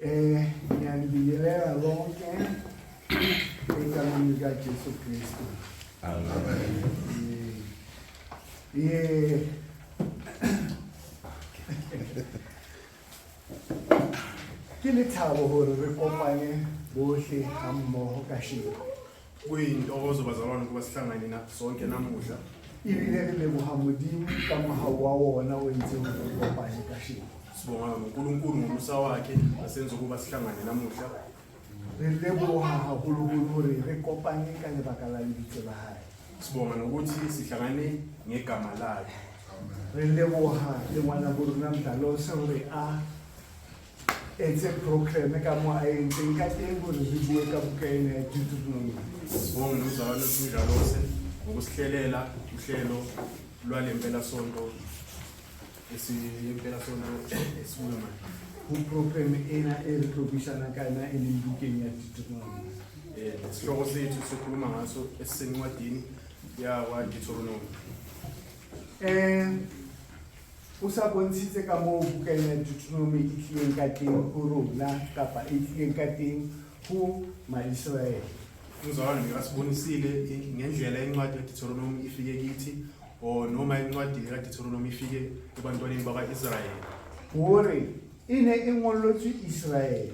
Ngiyanibingelela lonke egameni likaJesu Kristu. Amen. Yeah. Ke lethabo hore re kopane bohle ha mmoho kasheko. Kuyintokozo bazalwane ukuba sihlangane na sonke namuhla. Ebile re leboha Modimo ka mohau wa wona o entseng hore re kopane kasheko. Sibonga noNkulunkulu ngomusa wakhe asenza ukuba sihlangane namuhla. Re leboha haholoholo hore re kopane ka lebaka la lebitso la hae. Sibonga nokuthi sihlangane ngegama lakhe. Re leboha le ngwana bo rona Mdlalose hore a etse program ka mo a entseng ka teng hore re bue ka buka ena ya Deuteronomy. Sibonge nomzalwane wethu uMdlalose ngokusihlelela uhlelo lwale mpelasonto esiyimpela-sonto esikuyo manje. Ho program ena e re tlo buisanang ka yona e leng bukeng ya Deuteronomy. Isihloko sethu sikhuluma ngaso esisencwadini yakwa-Deuteronomy. O sa bontshitse ka moo buka ena ya Deuteronomy e tlileng ka teng ho rona kapa e tlileng ka teng ho Maiseraele. Umzalwane bekasibonisile ngendlela incwadi kaDeuteronomy ifike kithi or noma incwadi kaDeuteronomy ifike ebantwaneni bakwa-Israyeli. Hore e ne e ngollotswe Iseraele.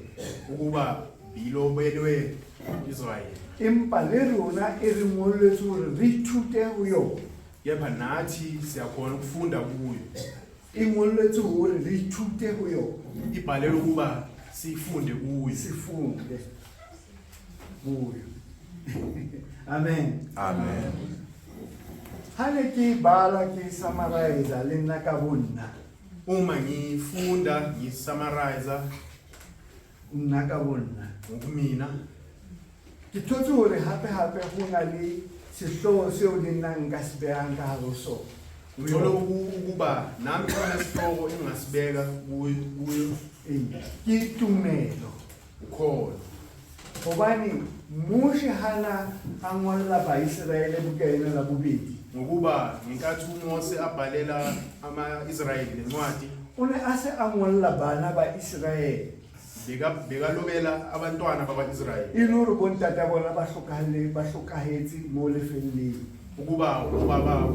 Ukuba bilobelwe Israyeli. Empa le rona e re ngolletswe hore re ithute ho yona. Kepha nathi siyakhona ukufunda kuyo. E ngolletswe hore re ithute ho yona. Ibhalelwe ukuba sifunde kuyo. Sifunde kuyo. Amen. Amen. Ha ne ke bala ke summarize le nna ka bonna. Uma ngifunda ngisummarize nna ka bonna. Ngokumina. Ke thotse hore hape hape ho na le sehlooho seo le nna nka se behang ka hare ho sona. Ngithole ukuba nami khona isihloko engingasibeka kuyo. Ee, ke tumelo. Ukholo. Hobane Moshe hana a ngolla Baiseraele buka ena la bobedi. Ngokuba ngenkathi uMose abhalela ama-Israyeli lencwadi, o ne a se a ngolla bana ba Iseraele. Bekalobela abantwana bakwa-Israyeli. E le hore bontata bona ba hlokahale, ba hlokahetse mo lefelleng. Ukuba obaba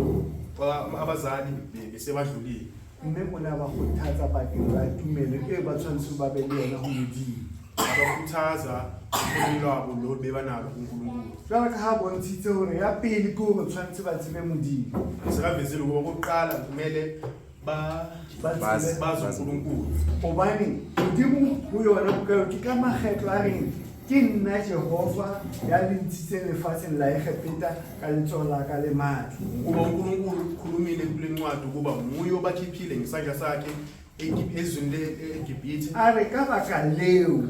babo abazali besebadlulile. Mme o ne a ba kgothatsa bakeng la tumelo eo ba tshwanetseng ba be le yona ho Modimo. Abakhuthaza ukholo lwabo lolu bebanalo kuNkulunkulu. Jwalo ka ha bontshitse hore ya pele ke hore tshwanetse ba tsebe Modimo. Sekavezile ukuba okokuqala kumele bazi uNkulunkulu. Hobane Modimo ho yona buka eo ke ka makgetlo a reng ke nna Jehova ya le ntshitseng lefatsheng la Egepeta ka letsoho la ka le matla. Ukuba uNkulunkulu ukhulumile kule ncwadi ukuba nguye obakhiphile ngesandla sakhe ezweni leGibhithe. A re ka baka leo.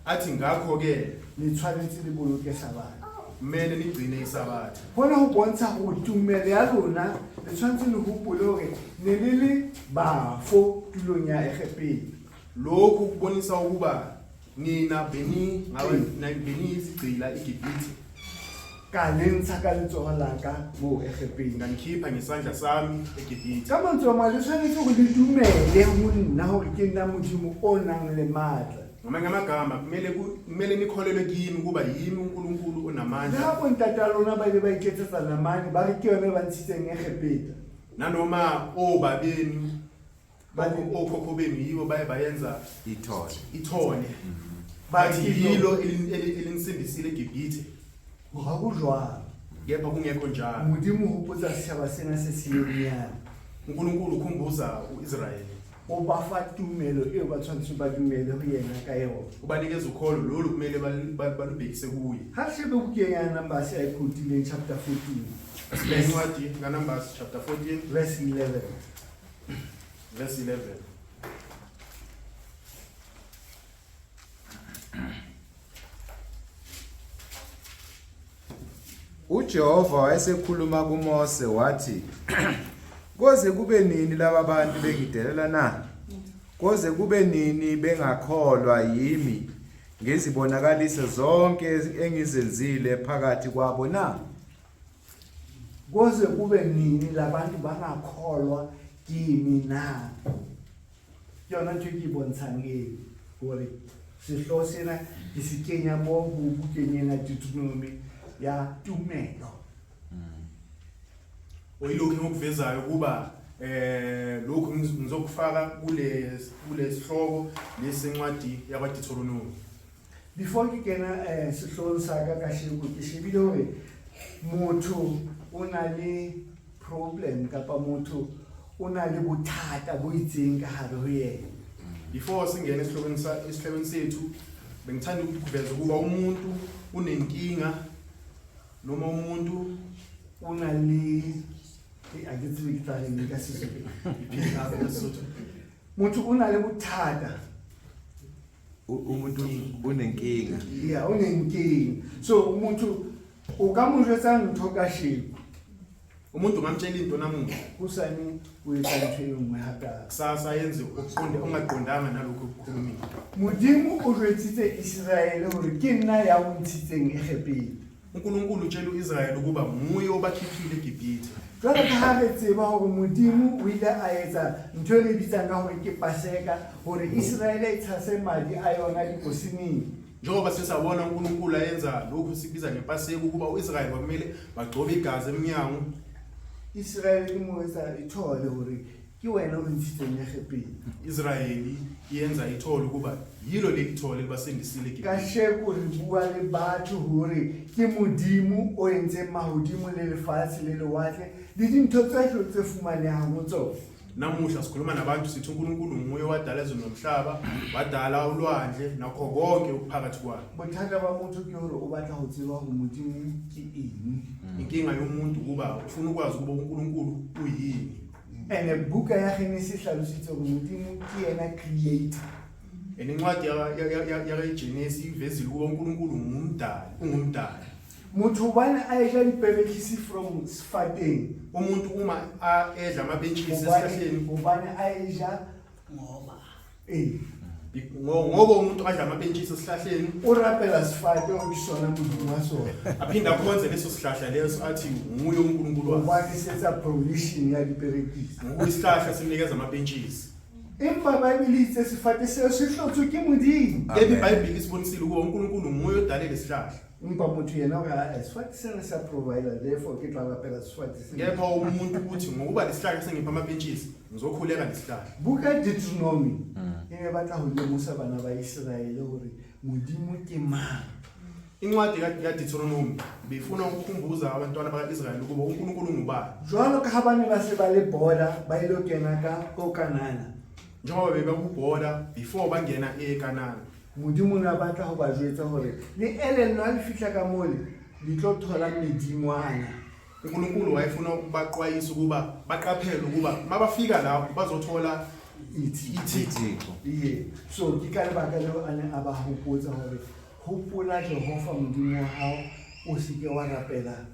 Athi ngakho-ke le tshwanetse le boloke Sabatha. Kumele nigcine iSabatha. Hona ho bontsha hore tumelo ya lona le tshwanetse le hopole hore ne le le bafo tulong ya Egepeta. Lokhu kubonisa ukuba nina beniyizigqila eGibhithe. Ka le ntsha ka letsoho la ka moo Egepeta. Nganikhipha ngesandla sami eGibhithe. Ka mantswe a mang le tshwanetse hore le dumele ho nna hore ke nna Modimo o nang le matla. Ngamanye amagama kumele nikholelwe kimi ukuba yimi uNkulunkulu onamandla. Le ha bontata lona ba ile ba iketsetsa namane ba re ke yona e ba ntshitseng Egepeta. Nanoma obabenu okhokho benu yibo baye bayenza ithole ithole bathi yilo elinisindisile eGibhithe. Ha ho jwalo. Kepha kungekho njalo. Modimo o hopotsa setjhaba sena se senyenyane. uNkulunkulu ukhumbuza uIsrayeli. O ba fa tumelo eo ba tshwanetseng ba dumele ho yena ka yona. Ubanikeza ukholo lolu kumele balubhekise kuye. Ha re shebe bukeng ya Numbers a e quotileng chapter 14. Sibheke incwadi kaNumbers chapter 14 verse 11. Verse 11. UJehova wayesekhuluma kuMose wathi, Koze kube nini laba bantu bengidelela na? Koze kube nini bengakholwa yimi ngizibonakaliso zonke engizenzile phakathi kwabo na? Koze kube nini labantu bangakholwa kimi na? Ke yona ntho e ke e bontshang eo hore Sehlooho sena ke se kenya mo ho bukeng ena Deuteronomy ya tumelo. Oyilokhu engikuvezayo kuba lokhu ngizokufaka kule kulesihloko lesencwadi yakwaDeuteronomy. Before ke kena sehloohong sa ka kasheko ke shebile hore motho o na le problem kapa motho o na le bothata bo itseng ka hare ho yena. Before singene esihlokweni sa esihlokweni sethu bengithanda ukuveza ukuba umuntu unenkinga noma umuntu o na le a ke tsebe ke tla reng ka Sesotho. Sesotho. Motho o na le bothata. Umuntu unenkinga. Yeah, unenkinga. So umuntu o ka mo jwetsa ntho kasheko. Umuntu ungamtshela into namuhla. Hosane o etsa ntho e nngwe hape. Kusasa yenze okuqonde ongaqondanga nalokho okukhulumile. Modimo o jwetsitse Israele hore ke nna ya o ntshitseng Egepeta. uNkulunkulu utshela uIsrayeli ukuba nguye obakhiphile eGibhithe. Jwalo ka ha re tseba hore Modimo o ile a etsa ntho e re bitsang ka hore ke Paseka hore Israele e tshase madi a yona dikosineng. Njengoba sesabona uNkulunkulu ayenza lokhu sikubiza ngePaseka ukuba uIsrayeli kwakumele bagcobe igazi emnyango. Israele ke mo etsa ithole hore ke wena o re ntshitseng Egepeta. Israeli yenza ithole ukuba yilo leli thole elibasindisile eGibhithe. Kasheko re bua le batho hore ke Modimo o entseng mahodimo le lefatshe le lewatle le dintho tsohle tse fumanehang ho tsona. Namuhla sikhuluma nabantu sithi uNkulunkulu nguye owadala izulu nomhlaba, wadala ulwandle nakho konke okuphakathi kwalo. Bothata ba motho ke hore o batla ho tseba hore Modimo ke eng. Inkinga yomuntu ukuba ufuna ukwazi ukuba uNkulunkulu uyini. Ene buka ya Genesis e hlalositse hore Modimo ke yena creator. And incwadi yaGenesis ivezile ukuba uNkulunkulu ngumdali, ungumdali. Motho hobane a eja diperekisi from sefateng. Umuntu uma edla amapentshisi esihlahleni hobane a eja ngoba ngoba umuntu adla amapentshisi esihlahleni o rapela sefate o ke sona Modimo wa sona. Aphinde akhonze leso sihlahla leso athi nguye uNkulunkulu wakhe. Hobane se etsa provision ya diperekisi. Ngoba isihlahla simnikeza amapentshisi. Empa Bible e itse sefate seo se hlotswe ke Modimo. Kepha iBhayibheli isibonisile ukuba uNkulunkulu nguye odale lesihlahla. Empa motho yena o re, "Ah, sefate sena se a provide, therefore ke tla rapela sefate sena." Kepha umuntu uthi ngokuba lesihlahla sengipha amapentshisi ngizokhuleka lesihlahla. Buka Deuteronomy e ne batla ho lemosa bana ba Iseraele hore Modimo ke mang. Incwadi kaDeuteronomy bifuna ukukhumbuza abantwana baka-Israyeli ukuba uNkulunkulu ungubani. Jwalo ka ha ba ne ba se ba le border ba ile kena ka ko Kanana. Njengoba bebekubhoda before bangena eKanana. Modimo o ne a batla ho ba jwetsa hore le elellwe ha le fihla ka mole le tlo thola medingwana. uNkulunkulu wayefuna ukubaxwayisa ukuba baqaphele ukuba mabafika lapho bazothola ithixo. ithixo. Iye. So ke ka lebaka leo a ne a ba hopotsa hore hopola Jehova Modimo wa hao o se ke wa rapela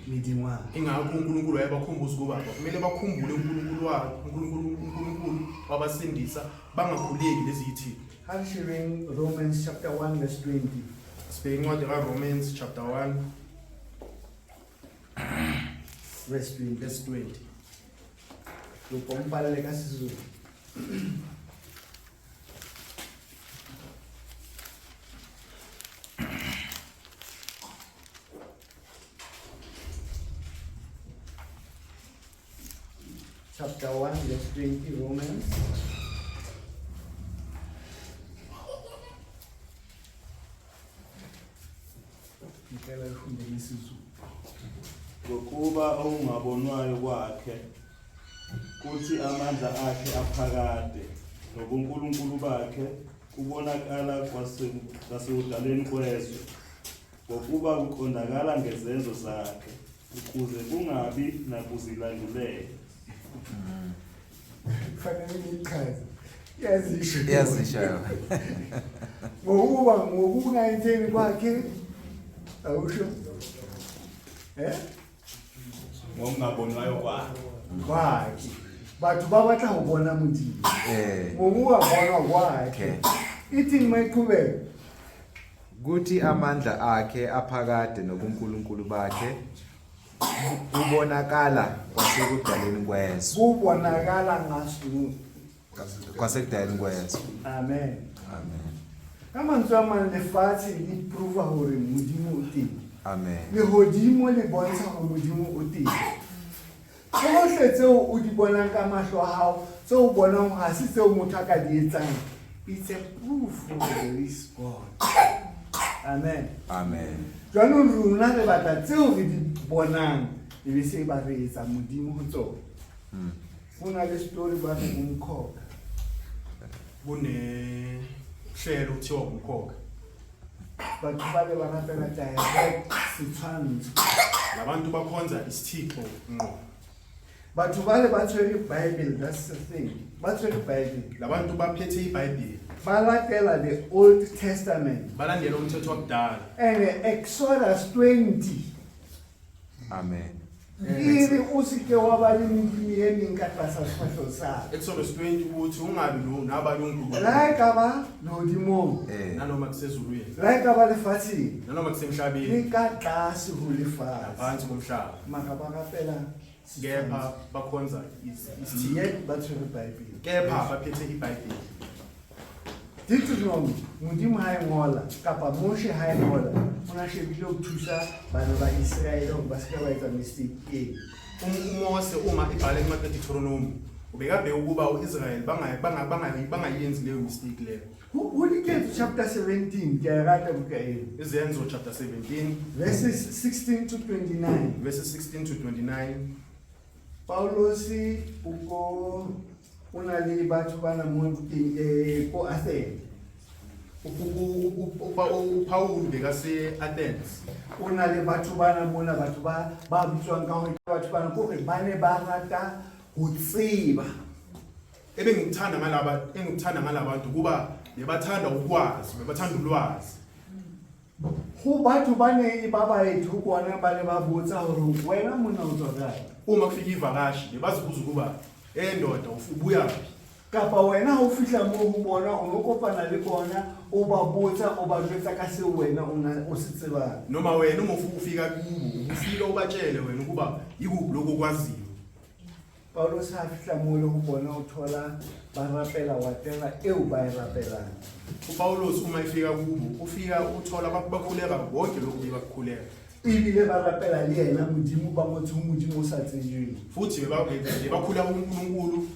medingwana. Ingakho uNkulunkulu wayebakhumbuza ukuba kumele bakhumbule uNkulunkulu wabo, uNkulunkulu wabasindisa bangakhuleki lezi ithixo. Ha re shebeng Romans chapter 1 verse 20. Sibheke incwadi kaRomans chapter 1 verse 20. Verse 20. Kopa o mpalle ka Sezulu. Chapter 1 verse 20 Romans. Ngicela ufunde isiZulu. Ngokuba okungabonwayo kwakhe kuthi amandla akhe aphakade nobuNkulunkulu bakhe kubonakala kwasekudalweni kwezwe, ngokuba kuqondakala ngezenzo zakhe, ukuze kungabi nakuzilandulela. Kufanele ngiyichaze. Iyazisho. Iyazisho. Ngokuba ngokungayitheni kwakhe awusho. Ngokungabonwayo kwakhe. Kwakhe. Batho ba batla ho bona Modimo. Ngokungabonwa kwakhe. Ithini mayiqhubeka? Kuthi amandla akhe aphakade nobuNkulunkulu bakhe kubonakala kwasekudaleni kwezwe. Kubonakala ngaso kwasekudaleni kwezwe. Amen. Amen. Ka mantswe a mang lefatshe le prova hore Modimo o teng. Amen. Lehodimo le bontsha hore Modimo o teng. Tsohle tseo o di bonang ka mahlo a hao, tseo o bonang hore ha se tseo motho a ka di etsang, it's a proof hore there is God. Amen. Amen. Jwanong rona re batla tseo re di bonang e be se ba re etsa Modimo ho tsona. Ho na le story ba re umkhokha. Kunehlelo kuthiwa umkhokha. Batho ba le ba rapela direct setshwantsho. Labantu bakhonza isithixo ngqo. Batho ba le ba tshwere Bible, that's the thing. Ba tshwere Bible. Labantu baphethe iBhayibheli. Ba latela the Old Testament. Balandela umthetho wakudala. And Exodus 20. Amen. E re o se ke wa ba le medimo e meng ka tlasa sefahleho sa ka. Exodus 20 uthi ungabi no nabanye onkulunkulu. Le ha e ka ba lehodimong. Nanoma kusezulwini. Le ha e ka ba lefatsheng. Nanoma kusemhlabeni. Le ka tlase ho lefatshe. Ngaphansi komhlaba. Mara ba rapela Kepha bakhonza isithixo. Yet ba tshwere Bible. Kepha baphethe iBhayibheli. Deuteronomy, Modimo ha e ngola kapa Moshe ha e ngola, o na shebile ho thusa bana ba Iseraele hore ba se ke ba etsa mistake eo. UMose uma ebhala incwadi kaDeuteronomy ubekabheka ukuba u-Israyeli bangayenzi leyo mistake leyo. Ho Diketso chapter 17, ke a e rata buka eo. Izenzo chapter 17 verses 16 to 29. Verses 16 to 29. Paulose o ko o na le batho bana mo bukeng eh ko Athens. UPaul bekase-Athens. O na le batho bana mona, batho ba ba bitswang ka hore batho bana ke hore ba ne ba rata ho tseba. Ebengikuthanda ngalaba engikuthanda ngalabantu kuba bebathanda ukwazi, bebathanda ulwazi. Ho batho ba ne ba baeti ho bona ba ne ba botsa hore wena monna o tswa kae. Uma kufika ivakashi bebazibuza ukuba eh ndoda ubuyaphi. Kapa wena ha o fihla moo ho bona o no kopana le bona o ba botsa o ba jwetsa ka seo wena o na o se tsebang. Noma wena uma ufika kubo ufika ubatshele wena ukuba yikuphi lokho okwaziyo. Paulus ha fihla moo le ho bona o thola ba rapela whatever eo ba e rapelang. UPaulus uma efika kubo ufika uthola bakhuleka bonke lokhu bebakukhuleka. Ebile ba rapela le yena Modimo ba ngotse ho Modimo o sa tsejweng. Futhi bebakhuleka uNkulunkulu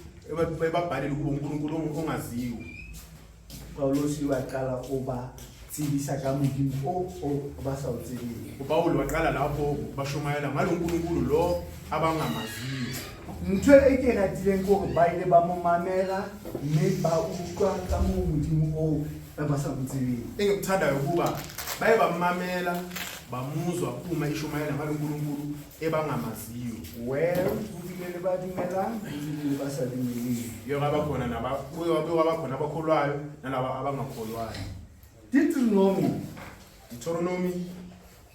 bebabhalele kubo uNkulunkulu ongaziwa. Paulus wa qala o ba tsebisa ka Modimo o o ba sa o tsebeng. UPaul waqala lapho bashumayela ngalo nkulunkulu lo abangamaziyo. Ntho e ke ratileng ke hore ba ile ba mo mamela mme ba utlwa ka moo Modimo oo ba sa mo tsebeng. Engikuthandayo ukuba baye bamamela bamuzwa uma ishumayela ngalo nkulunkulu ebangamaziyo. Well, ho bile le ba dumelang, ho bile le ba sa dumeleng. Kuye kwaba khona naba kuye kwaba khona abakholwayo nalaba abangakholwayo. Deuteronomy. Deuteronomy.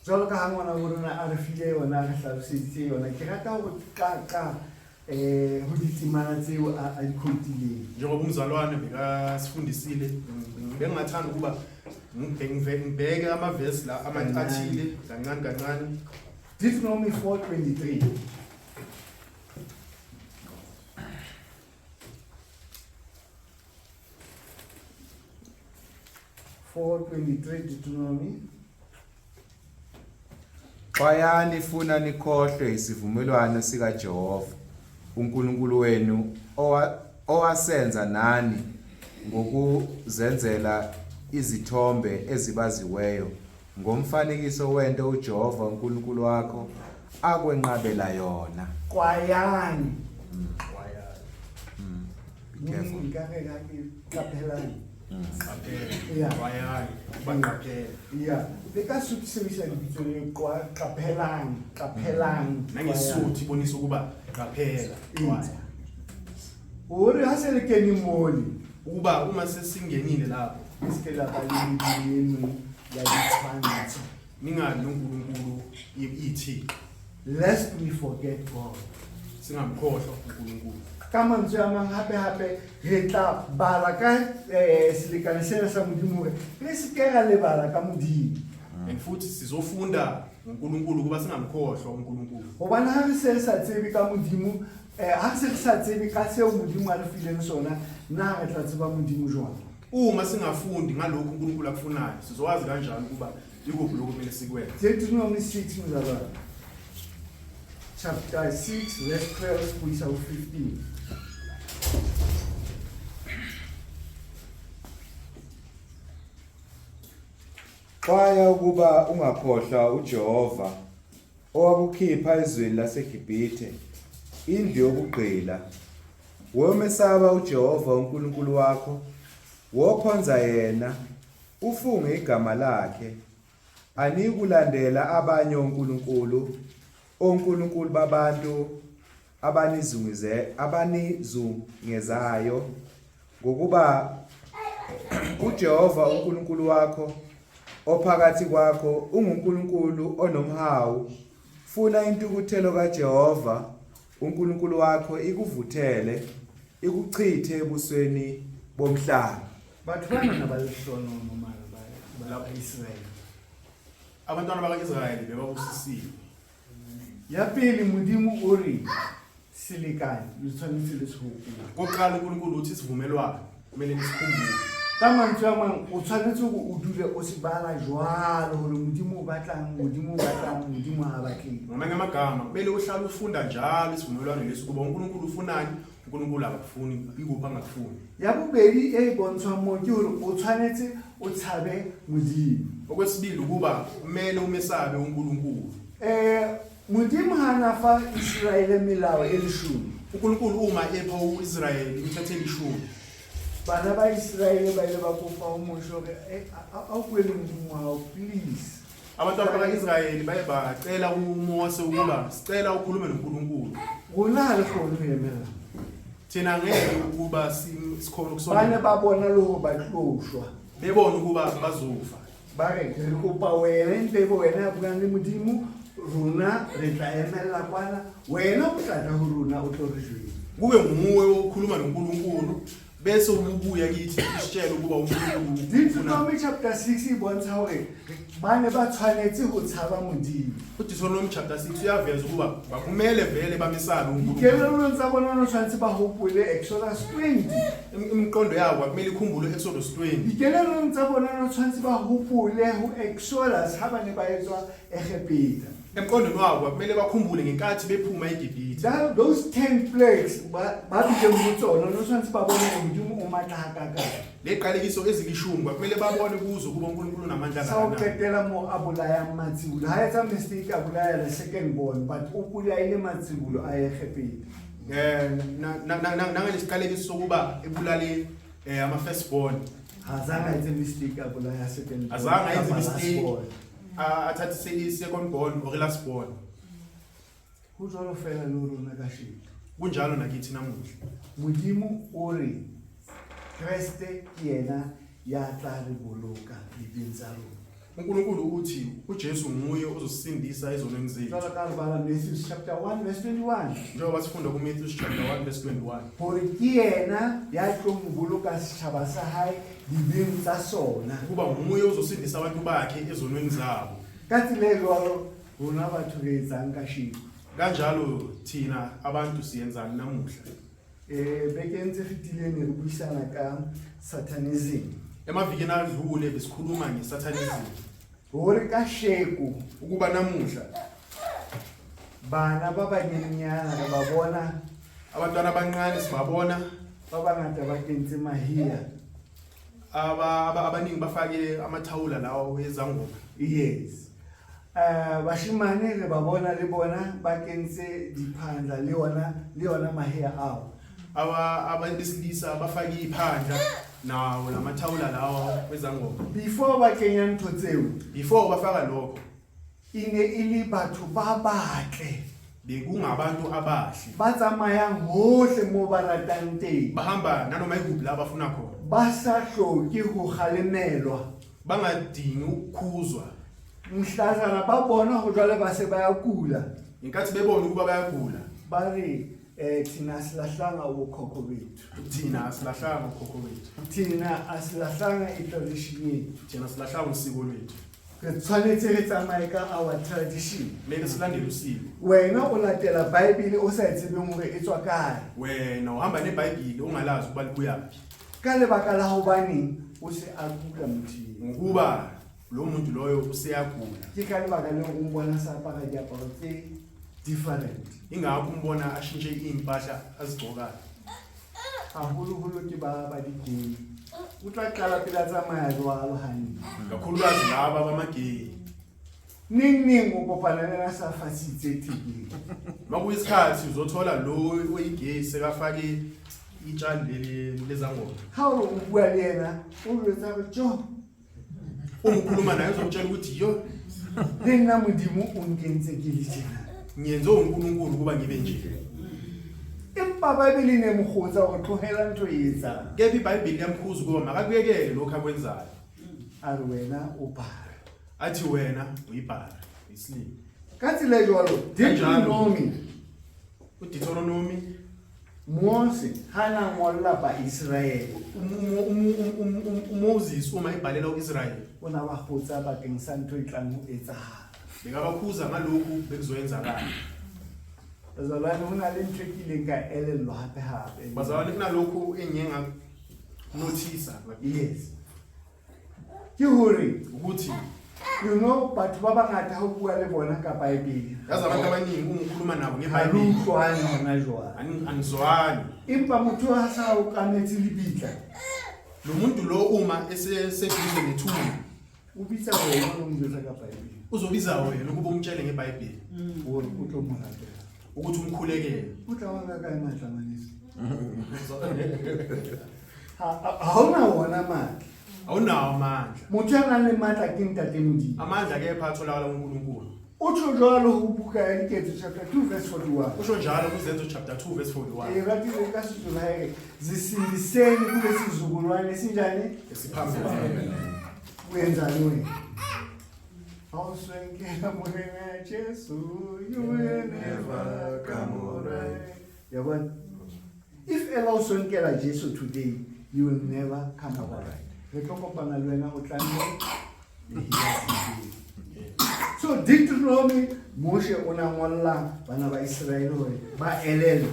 Jwalo ka ha ngwana bo rona a re file yona, a re hlaloseditse yona, ke rata ho qaqa ho ditemana tseo a di quotileng. Njengoba umzalwane bekasifundisile, bengingathanda ukuba ngibheke amavesi la athile kancane kancane. Deuteronomy 4:23. Deuteronomy. Xwayani funa nikhohlwe isivumelwano sikaJehova uNkulunkulu wenu owasenza nani ngokuzenzela izithombe ezibaziweyo ngomfanekiso wento uJehova uNkulunkulu wakho akwenqabela yona. Xwayani. Be careful. Qaphelani. Qaphela. Yeah. Xwayani, baqaphela. Yeah. Le ka Sotho sebedisa lebitso le qaphelang, qaphelang. Nangesotho ibonisa ukuba qaphela. Xwaya. Hore ha se le kene mole, Ukuba uma sesingenile lapho, le se ke la ba le medimo e meng ya ditshwantsho. Ningabi noNkulunkulu ithixo. Lest we forget God. Singamkhohlwa uNkulunkulu. Ka mantswe a mang hape hape re tla bala ka selekane sena sa Modimo hore re se ke ra lebala ka Modimo. And futhi sizofunda ngoNkulunkulu ukuba singamkhohlwa uNkulunkulu. Hobane ha re se re sa tsebe ka Modimo, ha re se re sa tsebe ka seo Modimo a re fileng sona, na re tla tseba Modimo jwang? Uma singafundi ngalokhu uNkulunkulu akufunayo, sizowazi kanjani ukuba ikuphi lokhu kumele sikwenze? Deuteronomy 6 mzalwane. Chapter 6 verse 12 go isa ho 15. Xwaya ukuba ungakhohlwa uJehova owakukhipha ezweni laseGibhithe, indlu yobugqila. Womesaba uJehova uNkulunkulu wakho, wokhonza yena, ufunge igama lakhe. Aniyikulandela abanye onkulunkulu, onkulunkulu babantu abanizungize abanizungezayo, ngokuba uJehova uNkulunkulu wakho ophakathi kwakho unguNkulunkulu onomhawu. Funa intukuthelo kaJehova uNkulunkulu wakho ikuvuthele, ikuchithe ebusweni bomhlaba. Batho bana ba lehlonono mara ba ba Israel. Abantwana baka-Israyeli bebabusisiwe. Ya pele Modimo o re selekane le tshwanetse le se hopole. Kokuqala uNkulunkulu uthi isivumelwano kumele nisikhumbule. Ka mantswe a mang o tshwanetse hore o dule o se bala jwalo hore Modimo o batlang, Modimo o batlang, Modimo ha batleng. Ngamanye amagama kumele uhlale ufunda njalo isivumelwano lesi ukuba uNkulunkulu ufunani, uNkulunkulu akakufuni, ikuphi angakufuni. Ya bobedi e bontshwang moo ke hore o tshwanetse o tshabe Modimo. Okwesibili ukuba kumele umesabe uNkulunkulu. Modimo ha na fa Iseraele melao e leshome. uNkulunkulu uma epha uIsrayeli imithetho elishumi, Bana ba Iseraele ba ile ba kopa ho Moshe hore a o bue le Modimo wa hao please. Abantwana baka-Israyeli baye bacela uMose ukuba sicela ukhulume noNkulunkulu. Rona ha re kgone ho emela. Thina ngeke ukuba sikhone Ba ne ukusondela. ba bona le hore ba tlo shwa. Bebona ukuba bazofa. Ba re re kopa wena ntle ebe wena ya buang le Modimo, rona re tla emella kwana, wena o tla tla ho rona o tlo re jwetsa. Kube nguwe okhuluma noNkulunkulu bese ubuya kithi usitshele ukuba uNkulunkulu ufuna. Deuteronomy chapter 6 e bontsha hore ba ne ba tshwanetse ho tshaba Modimo. uDeuteronomy chapter 6 uyaveza ukuba bakumele vele bamesabe uNkulunkulu. Dikelellong tsa bona no tshwanetse ba hopole Exodus 20. Imiqondo yabo akumele ikhumbule Exodus 20. Dikelellong tsa bona no tshwanetse ba hopole ho Exodus ha ba ne ba etswa Egepeta. Emqondweni wabo akumele bakhumbule ngenkathi bephuma eGibhithe. Those 10 plagues ba bileng ho tsona no tshwanetse ba bone hore Modimo o matla hakakang. Leqalekiso ezilishumi kwakumele babone kuzo ukuba uNkulunkulu unamandla Sa ho kangakanani. qetela moo a bolayang matsibolo. Ha etsa mistake a bolaya the second born, but o bolaile matsibolo a Egepeta. Nangalesiqalekiso sokuba ebulale ama-first born. Ha zanga etse mistake a bolaya second born. Azange ayenze kapa last mistake. born. Athathe i-second born or i-last born. Ho jwalo fela le ho rona kasheno. Kunjalo nakithi namuhla. Modimo o re Kreste ke yena ya tla re boloka dibeng tsa rona. uNkulunkulu uthi uJesu nguye ozosindisa ezonweni zethu. Jwalo ka re bala Matthew chapter 1 verse 21. Njengoba sifunda kuMatthew chapter 1 verse 21. Hore ke yena ya tlo mo boloka setjhaba sa hae dibeng tsa sona. Ukuba nguye ozosindisa abantu bakhe ezonweni zabo. Ka tsela e jwalo rona batho re etsang kasheno? Kanjalo thina abantu siyenzani namuhla? Bekeng tse fetileng ne re buisana ka satanism. Emavikini adlule besikhuluma ngesatanism. Hore kasheko ukuba namuhla bana ba banyenyana re ba bona, abantwana abancane sibabona, ba bangata ba kentse mahia. Abaningi bafake amathawula lawo ezangoma. Yes. Bashimane re ba bona le bona ba kentse diphandla le yona, le yona mahea ao. Abesilisa bafake iphandla nawo lamathawula lawa wezangoma. Before ba kenya ntho tseo, before bafaka lokho, e ne e le batho ba batle. Bekungabantu abahle. Ba tsamayang hohle moo ba ratang teng. Bahamba nanoma ikuphi la bafuna khona. Ba sa hloke ho kgalemelwa. Bangadingi ukukhuzwa. Mhlazana ba bona ho jwale ba se ba ya kula. Ngenkathi bebona ukuba bayagula. Ba re, thina asilahlanga okhokho bethu. Thina asilahlanga okhokho bethu. Thina asilahlanga i-tradition yethu. Thina asilahlanga usiko lwethu. Re tshwanetse re tsamaye ka our tradition. Kumele silandele usiko. Wena o latela Bible o sa e tsebeng hore e tswa kae. Wena uhamba neBhayibheli ongalazi ukuba libuyaphi. Ka lebaka la hobaneng O se a kula motho eo. Ngokuba lo muntu loyo useyagula. Ke ka lebaka leo o mbona sa apara diaparo tse different. Ingakho umbona ashintshe iy'mpahla azigcokayo. Haholoholo ke ba ba di-gay. O tla qala pele a tsamaya jwalo hantle. Kakhulukazi laba bama-gay. Neng neng o kopana le yena a sa fasitse thekeng. Makuyisikhathi uzothola lo oyi-gay sekafake itshani leli lezangoma. Ha o re o bua le yena, o jwetsa hore tjo. Uma ukhuluma naye uzokutshela ukuthi yo. Le nna Modimo o nkentse ke le tjena. Ngiyenze uNkulunkulu ukuba ngibe nje. Empa Baebele e ne e mo kgotsa hore tlohela ntho e etsang. Kepha iBhayibheli liyamkhuza ukuba makakuyekele lokhu akwenzayo. A re wena o bara. Athi wena uyibhara, uyisilima. Ka tsela e jwalo, Deuteronomy, uDeuteronomy, Mose ha na ngolla Baiseraele, uMoses uma ebhalela uIsrayeli, o na ba kgotsa bakeng sa ntho e tlang ho etsahala. Bekabakhuza ngalokhu bekuzoyenzakala. Bazalwane, ho na le ntho e ke ileng ka elellwa hape hape. Bazalwane, kunalokhu engiye ngakunothisa. Yes. Ke hore ukuthi you know batho ba bangata ha o bua le bona ka Bible. Yazi abantu abaningi uma ukhuluma nabo Ha le ngeBhayibheli. utlwane hona jwale. Anizwani. Empa motho ha sa o kametse lebitla. Lo muntu lo uma eseduze nethuna. O bitsa wena o mo jwetsa ka Bible. Uzobiza wena ukuba umtshele ngeBhayibheli. Hore o tlo mo rapela. Ukuthi umkhulekele. O tla wa ka kae matla ngwaneso? Ha hona wona matla. Awunawo amandla. Motho ya nang le matla ke Ntate Modimo. Amandla kepha atholakala kuNkulunkulu. O tjho jwalo ho buka ya Diketso chapter 2 verse 41. Usho njalo kuZenzo chapter 2 verse 41. E ratile ka Sezulu ha e re zisindiseni kulesi sizukulwane esinjani? Esiphambili. Wenzani wena? Awuswenkela Morena Jesu, you will never come alright. Yabona? If ever o swenkela Jesu today, you will never come alright. Re tlo kopana le wena o tlamme So Deuteronomy, Moshe o na ngolla bana ba Iseraele hore ba elellwe.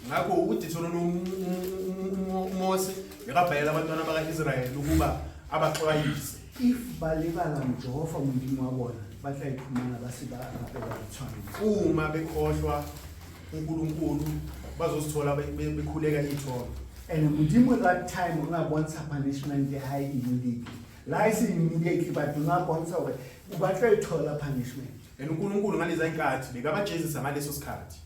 Ngakho uDeuteronomy uMose bekabhalela abantwana baka-Israyeli ukuba abaxwayise. If ba lebala Jehova Modimo wa bona, ba tla iphumana ba se ba rapela ditshwantsho. Uma bekhohlwa uNkulunkulu bazozithola bekhuleka iy'thombe. And Modimo that time o na bontsha punishment ya hae immediately. La e se immediately but o na bontsha hore o batla e thola punishment. And uNkulunkulu ngaleza inkathi bekabajezisa ngaleso sikhathi.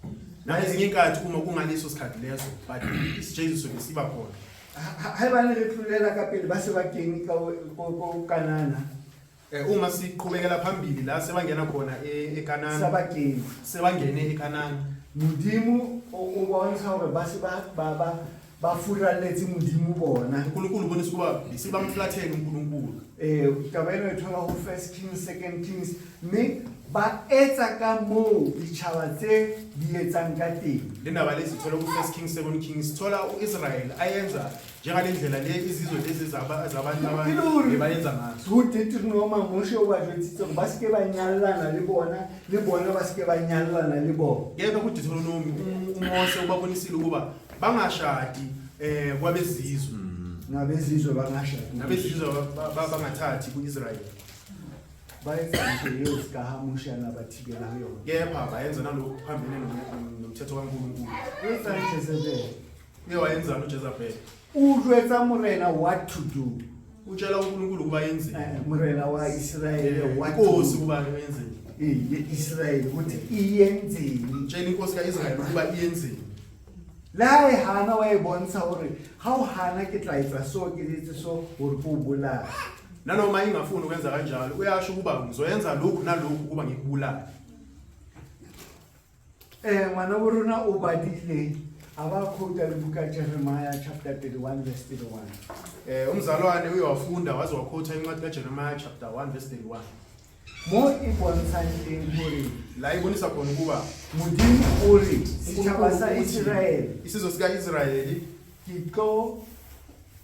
Nangezinye inkathi uma kungaleso sikhathi leso but isijeziso besiba khona. Haebane re tlolela ka pele ba se ba kene ka ko Kanana. Uma siqhubekela phambili la sebangena khona eKanana. Sebakeng. Sebangene eKanana. Modimo o bontsha hore ba se ba ba ba ba furalletse Modimo bona. uNkulunkulu ubonisa ukuba sebamflathele uNkulunkulu. Taba ena e thola ho First Kings, Second Kings, mme ba etsa ka moo ditjhaba tse di etsang ka teng. Le ndaba le sithola ku First Kings, Second Kings, sithola uIsrael ayenza njengale ndlela le izizwe lezi zabantu E le hore abayenza ngazo. Ho Deuteronoma Moshe o ba jwetsitse hore ba se ke ba nyallana le bona, le bona ba se ke ba nyallana le bona. Kepha ku Deuteronomy uMose ubabonisile ukuba bangashadi kwabezizwe. Nabezizwe bangashadi. Nabezizwe bangathathi ku-Israel. Ba etsa ntho eo se ka ha Moshe a na ba thibela ho yona. Kepha bayenza nalokhu kuphambene nomthetho kaNkulunkulu. O etsang Jezebel? Uye wayenzani uJezebel? O jwetsa morena what to do. Utshela uNkulunkulu ukuba yenzeni. Morena wa Israel what to Inkosi do. ukuba yenzeni. Ye Israel ukuthi iyenzeni. Utshela inkosi kaIsrael ukuba iyenzeni. Le ha e hana wa e bontsha hore ha o hana ke tla etsa so ke etse so hore ke o bolaye. Nanoma ingafuni ukwenza kanjalo uyasho ukuba ngizoyenza lokhu nalokhu ukuba ngikubulale. Ngwana bo rona o badile a ba quote le buka Jeremiah chapter 31 verse 31. Umzalwane uyawafunda waze wakhotha incwadi kaJeremiah chapter 1 verse 31. Mo e bontshang teng hore la ibonisa khona ukuba Modimo o re setjhaba sa Israel isizwe sika-Israyeli ke tlo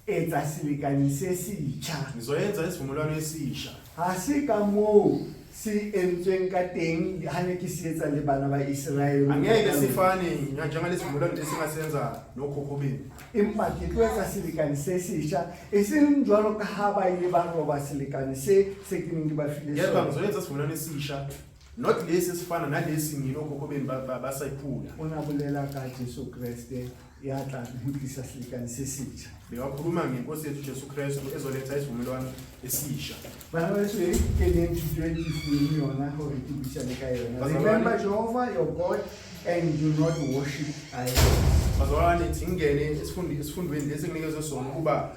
etsa selekane se setjha. Ngizoyenza isivumelwano esisha. Ha se ka moo se entsweng ka teng ha ne ke se etsa le bana ba Iseraele. Angeke sifane njengalesivumelwano esingasenza nokhokho benu. Empa ke tlo etsa selekane se setjha, e seng jwalo ka ha ba ile ba roba selekane se se ke neng ke ba file Kepha sona. ngizoyenza isivumelwano esisha, not lesi esifana nalesi mina okhokho benu basayiphula. O na bolela ka Jesu Kreste ya tla ho tlisa selekane se setjha. Bekakhuluma ngenkosi yethu Jesu Kristu ezoletha isivumelwano esisha. Bana ba heso, e ke leng thuto e ke fuweng yona hore ke buisane ka yona. Bazalwane. Remember Jehovah your God and do not worship idols. Bazalwane, singene esifundweni lesi enginikezwe sona ukuba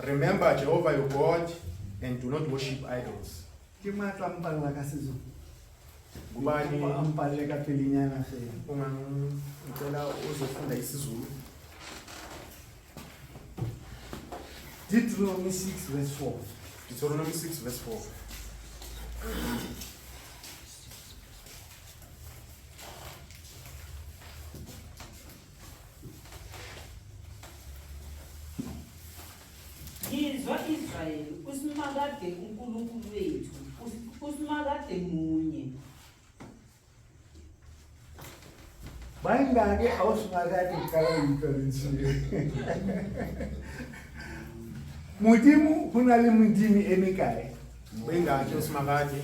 remember Jehovah your God and do not worship idols. Ke matla mpalla ka Sezulu. Ngubani A mpalle ka pelenyana fela. Ungangicela uzofunda isiZulu? Deuteronomy 6 verse 4. Deuteronomy 6 verse 4. Yizwa Israyeli, uSimakade uNkulunkulu wethu, uSimakade munye. Bayingaki awuSimakade uqala utlwa lentswe. Modimo ho na le modimo e mekae? Bayingaki uSimakade?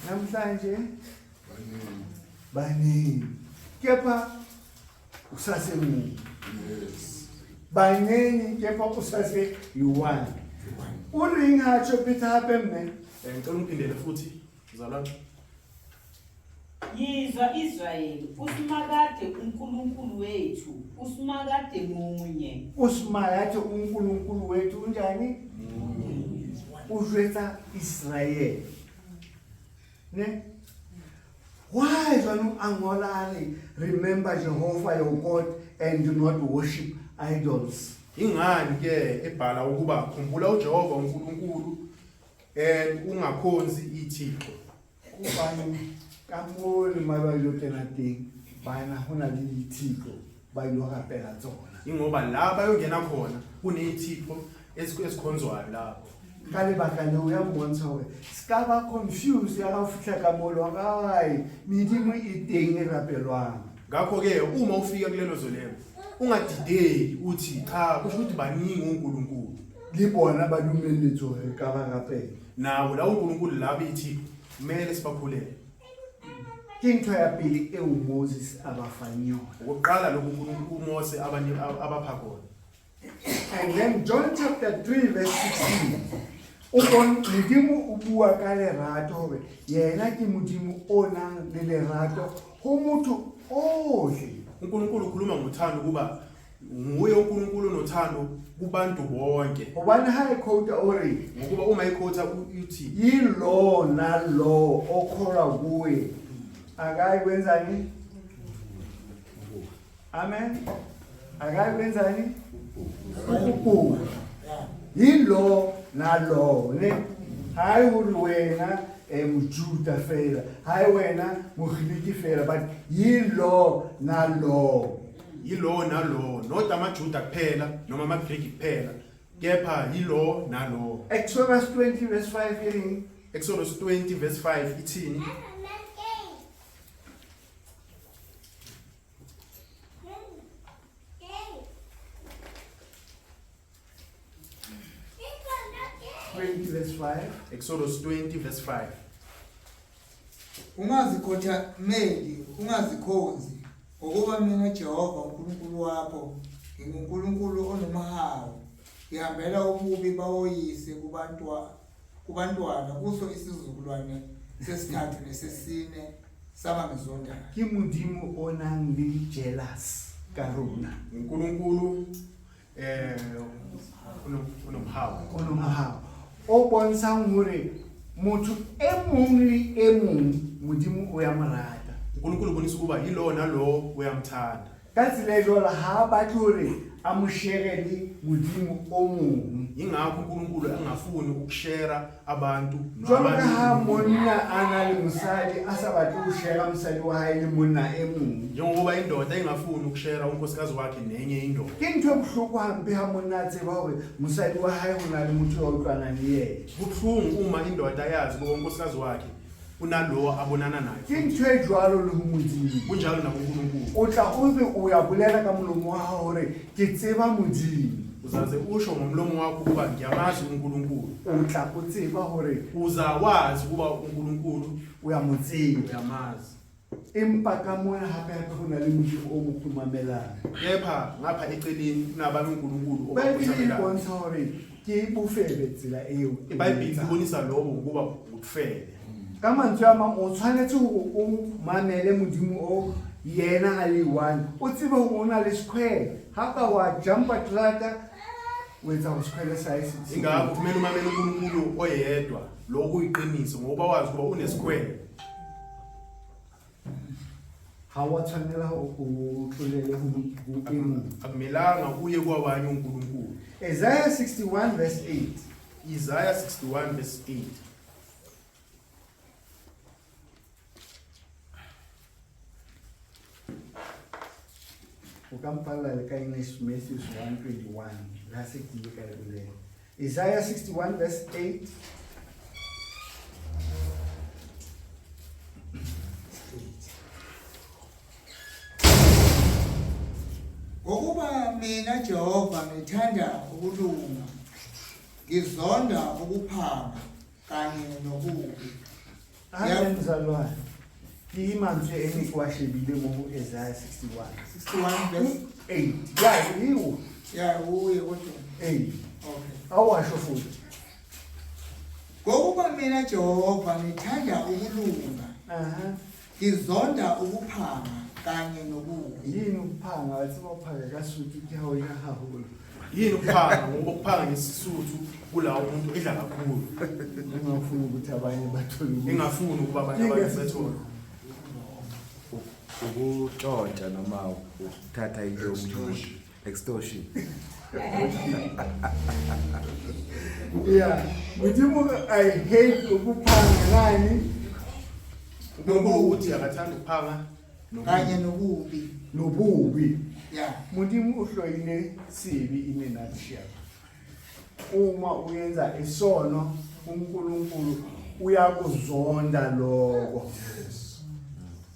Namhlanje baningi. Kepha usasemunye. Yes. Baningi kepha usase yi-one. O reng ha tjho phetha hape mme? Ngicela ungiphindele futhi mzalwane. Yizwa Israyeli, uSimakade uNkulunkulu wethu, uSimakade munye. uSimakade uNkulunkulu wethu unjani? O jwetsa Israel. Ne? Why jwanong a ngola a re remember Jehovah your God and do not worship idols? Ingani ke ebhala ukuba khumbula uJehova uNkulunkulu and ungakhonzi ithixo. Hobane ka mo le ma ba ilo kena teng bana ho na le dithixo ba ilo rapela tsona. Ingoba la bayongena khona kuneyithixo esikhonzwayo lapho. Ka lebaka leo ya mmontsha hore se ka ba confused ya ha o fihla ka mo lo ai medimo e teng e rapelwang. Ngakho-ke uma ufika kulelo zwe lelo ungadideki uthi cha kusho ukuthi baningi onkulunkulu. Le bona ba dumelletswe hore ka ba rapela. Nabo la uNkulunkulu labo ithixo kumele sibakhulele. Ke ntho ya pele eo Moses a ba fang yona. Okokuqala lokhu uNkulunkulu uMose abapha khona. And then John chapter 3 verse 16. O bon Modimo o bua ka lerato hore yena ke Modimo o nang le lerato ho motho ohle. uNkulunkulu ukhuluma ngothando kuba nguye uNkulunkulu onothando kubantu bonke. Hobane ha e quote o re ngokuba uma iquote uthi yilo nalo okholwa kuye akayi kwenzani? Amen. Akayi kwenzani? Ukubhubha. Yilo nalo ne hayi hore wena mojuda fela, hayi wena mogiriki fela, but yilo nalo. Yilo nalo, not amaJuda kuphela noma amaGriki kuphela, kepha yilo nalo. Exodus 20 verse 5 ering. Exodus 20 verse 5 ithini? 20 verse 5. Exodus 20 verse 5. Ungazikhothameli, ungazikhonzi, ngokuba mina Jehova uNkulunkulu wakho nginguNkulunkulu onomhawu, ngihambela ububi bawoyise kubantwana kuso isizukulwane sesithathu nesesine sabangizondayo. Ke Modimo o nang le jealous ka rona. uNkulunkulu onomhawu. Onomhawu. O bontshang hore motho e mong le e mong Modimo o ya mo rata. uNkulunkulu ubonisa ukuba yilo nalo uyamthanda. Ka tsela e jwalo ha a batle hore a mo shere le modimo o mong. Yingakho uNkulunkulu engafuni ukushera abantu Jwalo ka ha nabanye. monna a na le mosadi a sa batle ho shera mosadi wa hae le monna e mong. Njengoba indoda ingafuni ukushera unkosikazi wakhe nenye indoda. Ke ntho e bohloko hampe ha monna a tseba hore mosadi wa hae ho na le motho ya utlwanang le yena. Kubuhlungu uma indoda yazi ukuba unkosikazi wakhe unalowo abonana naye. Ke ntho e jwalo le ho Modimo. Kunjalo nakuNkulunkulu. O tla o be o ya bolela ka molomo wa hao hore ke tseba Modimo. Uzaze usho ngomlomo wakho ukuba ngiyamazi uNkulunkulu. O tla o tseba hore Uza wazi ukuba uNkulunkulu o ya mo tseba. uyamazi. Empa ka mona hape hape ho na le Modimo o mo kgumamelang. Kepha ngapha eceleni kunabanye uNkulunkulu Baebele e obakhothamelayo. bontsha hore ke bofebe tsela eo. IBhayibheli libonisa lokho ngokuba ubufebe. Ka mantswe a mang o tshwanetse hore o mamele Modimo o yena a le one. O tsebe hore o na le sekhwele. Ha ka wa jumpa terata o etsa hore sekhwele sa hae se Ingakho kumele umamele uNkulunkulu oyedwa lokho kuyiqiniso ngoba wazi ukuba unesikhwele. Ha wa tshwanela hore o tlolele ho e mong. Akumelanga uye kwabanye uNkulunkulu. Isaiah 61 verse 8. Isaiah 61 verse 8. O ka mpalla le ka English Matthew 1:21. Le ha se ke ile ka le bolela. Isaiah 61 verse 8. Ngokuba mina Jehova ngithanda ukulunga, ngizonda ukuphanga kanye nobubi. Hape mzalwane, ke mantswe e ne ke wa shebile mo ho Isaiah 61. 61 verse 8. Ya, eo. Ya, uye kodwa. 8. Okay. Awasho futhi. Ngokuba mina Jehova ngithanda ukulunga, Aha. ngizonda ukuphanga kanye nobubi. Yini ukuphanga? Wa tseba ho phanga ka Sotho ke ha o ja haholo. Yini ukuphanga? Ngoba ukuphanga ngesisuthu kula umuntu edla kakhulu. Engafuni ukuthi abanye bathole ukudla. Engafuni ukuba abanye abantu bethole. Ukutshontsha noma ukuthatha into yomunye umuntu. Extortion. Yeah, Modimo I hate ukuphanga nani uNkulunkulu uthi akathanda ukuphanga Kanye nobubi. nobubi. Ya. Modimo o hloile sebe in a nutshell. Uma uyenza isono uNkulunkulu uyakuzonda lokho.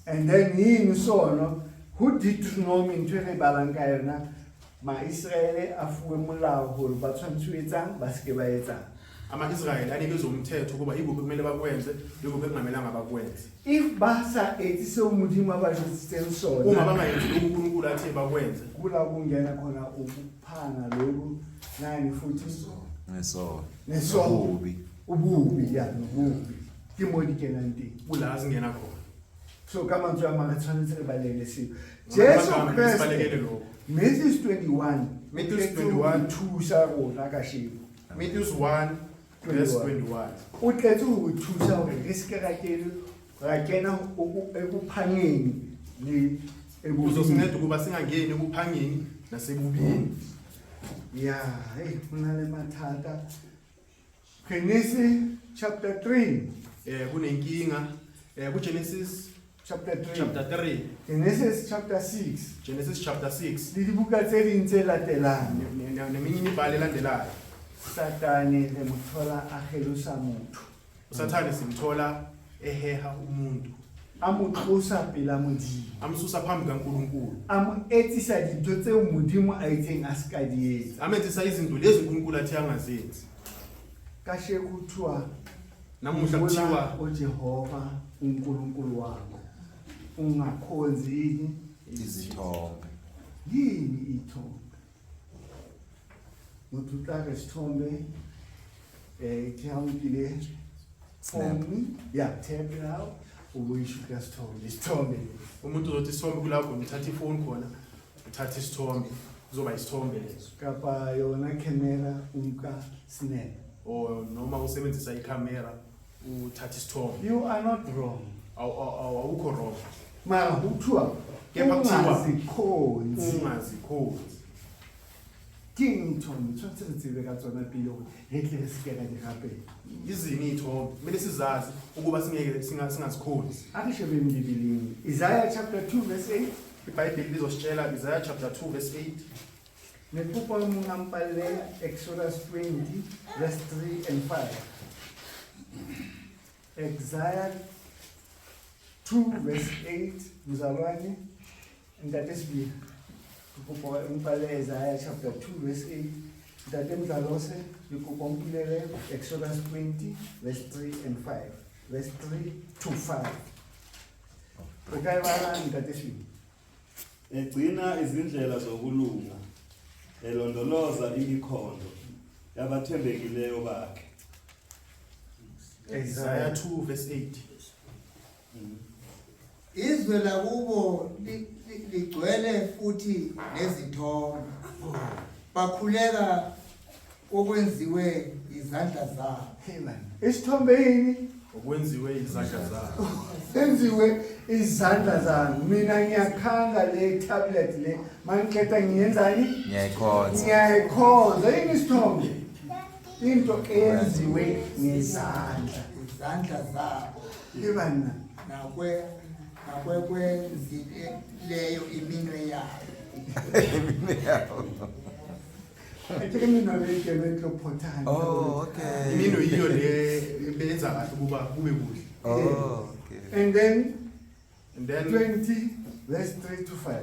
And then yini isono? Ho Deuteronomy ntho e re balang ka yona maIsraele a fuwe molao hore ba tshwanetse ho etsang ba seke ba etsang. Ama-Israyeli anikezwe umthetho ukuba ikuphi kumele bakwenze, ikuphi ekungamelanga bakwenze. If ba sa etse seo Modimo a ba jwetsitseng sona, Uma bangayenzi lokhu uNkulunkulu athe bakwenze, kula kungena khona ukuphanga lokhu nani futhi Nesono. Nesono. Ububi. Ububi ya nobubi. Ke mo di kenang teng. Kula zingena khona. So ka mantswe a mang re tshwanetse re balele seo. Jesu Ngamagama, Kreste sibalekele lokho. Matthew 21 Matthew o tletse ho 21. thusa rona kasheko. Matthew 1 verse 21. O tletse ho re thusa hore re seke ra ra kena ekuphangeni le ebubini. Uzosinceda ukuba singangeni ekuphangeni nasebubini. Ya, hey, ho na le mathata. Genesis chapter 3. Kunenkinga. KuGenesis chapter 3. Chapter 3. Genesis chapter 6. Genesis chapter 6. Le dibuka tse ding tse latelang. Neminye imibhalo elandelayo. Satane le mothola a kgelosa motho. Usathane simthola eheha umuntu. A mo tlosa pela Modimo. Amsusa phambi kaNkulunkulu. A mo etsisa dintho tseo Modimo a itseng a se ka di etsa. Amenzisa izinto lezi uNkulunkulu athe angazenzi. Kasheko kuthiwa Namuhla Ngola kuthiwa uJehova uNkulunkulu wakho ungakhonzi yini izithombe. Yini ithombe? Motho o tla re sethombe, ke ha o nkile Snap. phone, ya, tap ya hao, o bo e shoot-a sethombe, sethombe. Umuntu uzothi isithombe kula khona, uthatha ifoni khona, uthatha isithombe, kuzoba isithombe leso. Kapa yona camera o nka snap. Or noma usebenzisa ikhamera uthatha isithombe. You are not wrong. Awukho wrong. Mara ho thwa Kepha kuthiwa ungazikhonzi. Ungazikhonzi. Ke eng ithombe? Tshwanetse re tsebe ka tsona pele hore re tle re seke ra di rapela. Yizini iy'thombe? Kumele sizazi ukuba singeke singazikhonzi. A re shebeng Bibeleng. Isaiah chapter 2 verse 8. IBhayibheli lizositshela Isaiah chapter 2 verse 8. Ne kopa mong a mpalle Exodus 20 verse 3 and 5. Isaiah 2 verse 8 mzalwane ntate Sibiya ke kopa o mpalle Isaiah chapter 2 verse 8 ntate Mdlalose ke kopa o mpulele Exodus 20 verse 3 and 5 verse 3 to 5 o ka e bala ntate Sibiya. Egcina izindlela zokulunga, elondoloza imikhondo yabathembekileyo bakhe. Isaiah 2 verse 8. Izwe lakubo ligcwele futhi nezithombe. Bakhuleka okwenziwe izandla zabo. Hey man, isithombe yini? Okwenziwe izandla zabo. Senziwe izandla zami. Mina ngiyakhanga le tablet le. Mangiqeda ngiyenzani? Ngiyayikhonza. Ngiyayikhonza. Yini isithombe? Into eyenziwe ngezandla. Izandla zabo. Ibana nakwe nakwekwenzileyo iminwe yabo. Iminwe yabo. Ke minwe le ke le tlo phothana. Oh, okay. Iminwe yiyo le benza kahle ukuba kube kuhle. Oh, okay. And then And then 20 verse 3 to 5.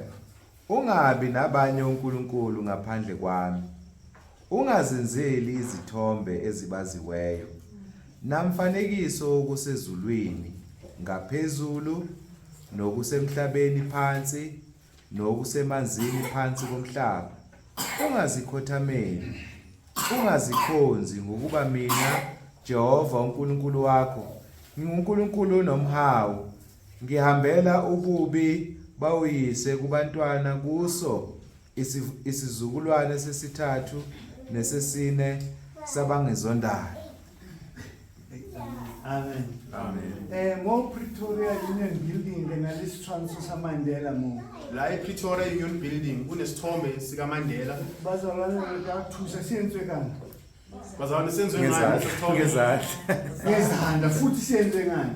Ungabi nabanye onkulunkulu ngaphandle kwami. Ungazenzeli izithombe ezibaziweyo. Namfanekiso wokusezulwini ngaphezulu nokusemhlabeni phansi nokusemanzini phansi komhlaba. Ungazikhothameli, ungazikhonzi ngokuba mina Jehova uNkulunkulu wakho nginguNkulunkulu onomhawu ngihambela ububi bawuyise kubantwana kuso isizukulwane sesithathu nesesine sabangizondayo. Amen. Amen. Mo Pretoria Union Building re na le setshwantsho sa Mandela mo. La ePretoria Union Building kunesithombe sikaMandela. Bazalwane re ka thusa se entswe kang? Bazalwane senziwe ngani Ngezandla, isithombe? ngezandla. Ngezandla futhi senziwe ngani?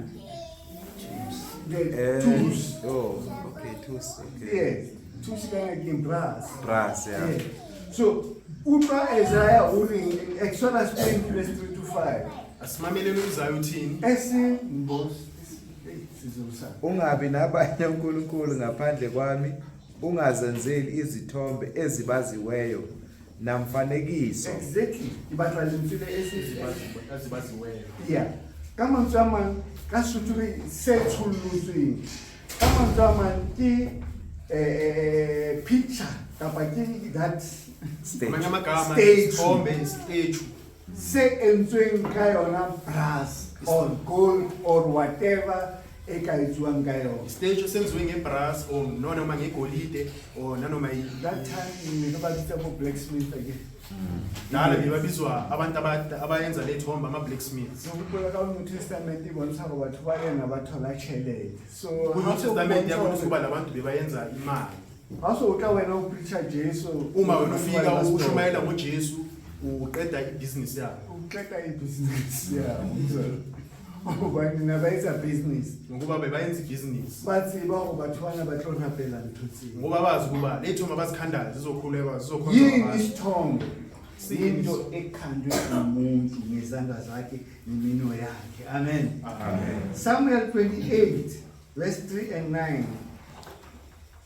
The tools. Oh, okay, tools, okay. Yes. Tools kana ke brass. Brass, yeah. Yeah. So utlwa Isaiah o reng Exodus 20 verse 3 to 5. Asimameleni uIsaiah uthini? Esimbos sizosa. Ungabi nabanye onkulunkulu ngaphandle kwami, ungazenzeli izithombe ezibaziweyo namfanekiso. Exactly. Ke batla lentswe le ese Ezibaziweyo. Yeah. Ka mantswe a mang ka Sotho re se tshollotsweng. Ka mantswe a mang ke picture kapa ke that Stage. Amanye amagama Statue. isithombe isiteju. se entsweng ka yona brass or gold or whatever e ka etsuwang ka yona. Isiteju senziwe ngebrass or noma ngegolide or nanoma yini. That time ne re ba bitsa bo blacksmith again. Dala bebabizwa abantu abayenza le thombe ama blacksmiths. So hopola ka New Testament e bontsha hore batho ba ena ba thola tjhelete. So Ku ha New so Testament bontsha yabonisa hore ukuba labantu bebayenza imali. Ha so o tla wena o preacha Jesu, Uma wena ufika ushumayela ngoJesu uqeda ibhizinisi yakho. Uqeda ibhizinisi yakho. Hobane ne ba etsa business. Ngokuba bebayenza ibhizinisi. Ba tseba hore batho bana ba tlo rapela ntho tseo. Ngoba bazi ukuba le thombe abazikhandayo zizokhulekwa zizokhonzwa Yini abantu. isithombe? Siyini Into ekhandwe umuntu ngezandla zakhe nemino yakhe. Amen. Amen. Samuel 28 verse 3 and 9.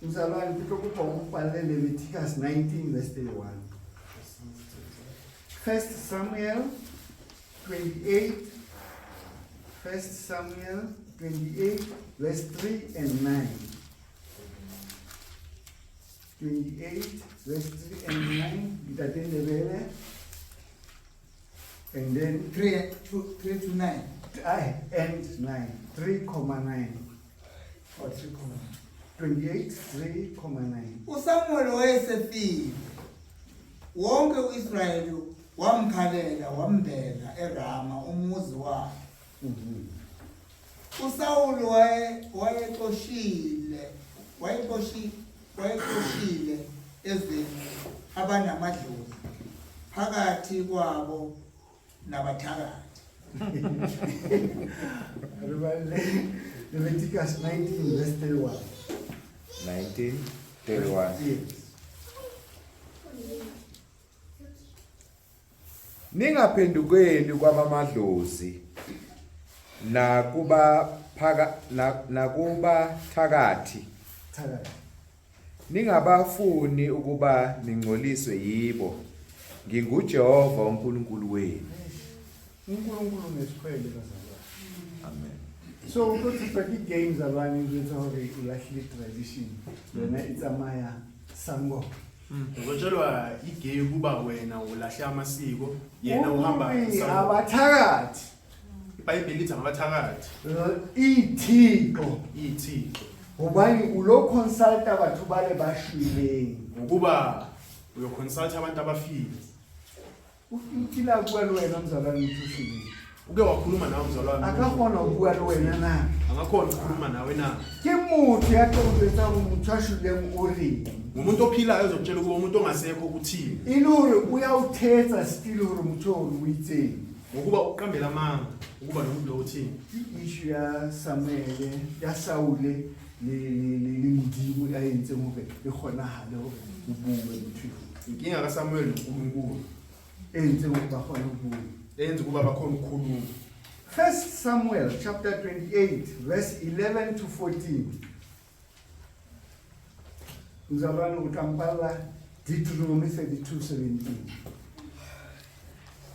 Mzalwane ke tlo kopa o mpalle Leviticus 19 verse 31. 1 Samuel 28, 1 Samuel 28 verse 3 and 9. 28 verse 3 and 9, Ntate Ndebele. And then 3 2 3 to 9. I and 9, 3,9. Or 3,9. 28, 3,9. uSamuel wayesefile. Wonke uIsrayeli wamkhalela wambeka eRama umuzi wakhe. uSawulu wayexoshile wayexoshile ezweni abanamadlozi. Phakathi kwabo nabathakathi. Re balle Leviticus 19 verse 31. 19:31. Yes. Ningaphendukeli kwabamadlozi nakuba phaka nakuba thakathi. Thakathi. Ningabafuni ukuba ningcoliswe yibo. NginguJehova uNkulunkulu wenu. UNkulunkulu nesikhwele bazalwane. Amen. So o tlo tshepa ke game mzalwane o jwetsa hore o lahlile tradition. Yona e tsamaya sangoma. Uzotshelwa igay ukuba wena ulahle amasiko, yena uhamba Uri isangoma. abathakathi. IBhayibheli lithi ngabathakathi, Ithixo. iy'thixo. Hobane o lo consulta batho ba le ba shweleng. Ngokuba uyoconsulta abantu abafile. O kile a bua le wena mzalwane motho o shweleng. Uke wakhuluma nawe mzalwane. A ka kgona ho bua le wena na? Angakhona ukukhuluma nawe na? Ke motho ya tlo o jwetsa hore motho a shweleng o reng. Ngumuntu ophilayo ozokutshela ukuba umuntu ongasekho uthini. E le hore o ya o thetsa still hore motho o re o itseng. Ngokuba uqambela amanga ukuba lo muntu lo uthini. Ke issue ya Samuele, ya Saule le le le le Modimo ya entseng hore e kgonahale hore o bue motho eo. Inkinga kaSamuel noNkulunkulu. E entseng hore ba kgone ho bua. Eyenza ukuba bakhone ukukhuluma. First Samuel chapter 28 verse 11 to 14. Mzalwane o tla mpalla Deuteronomy 32:17.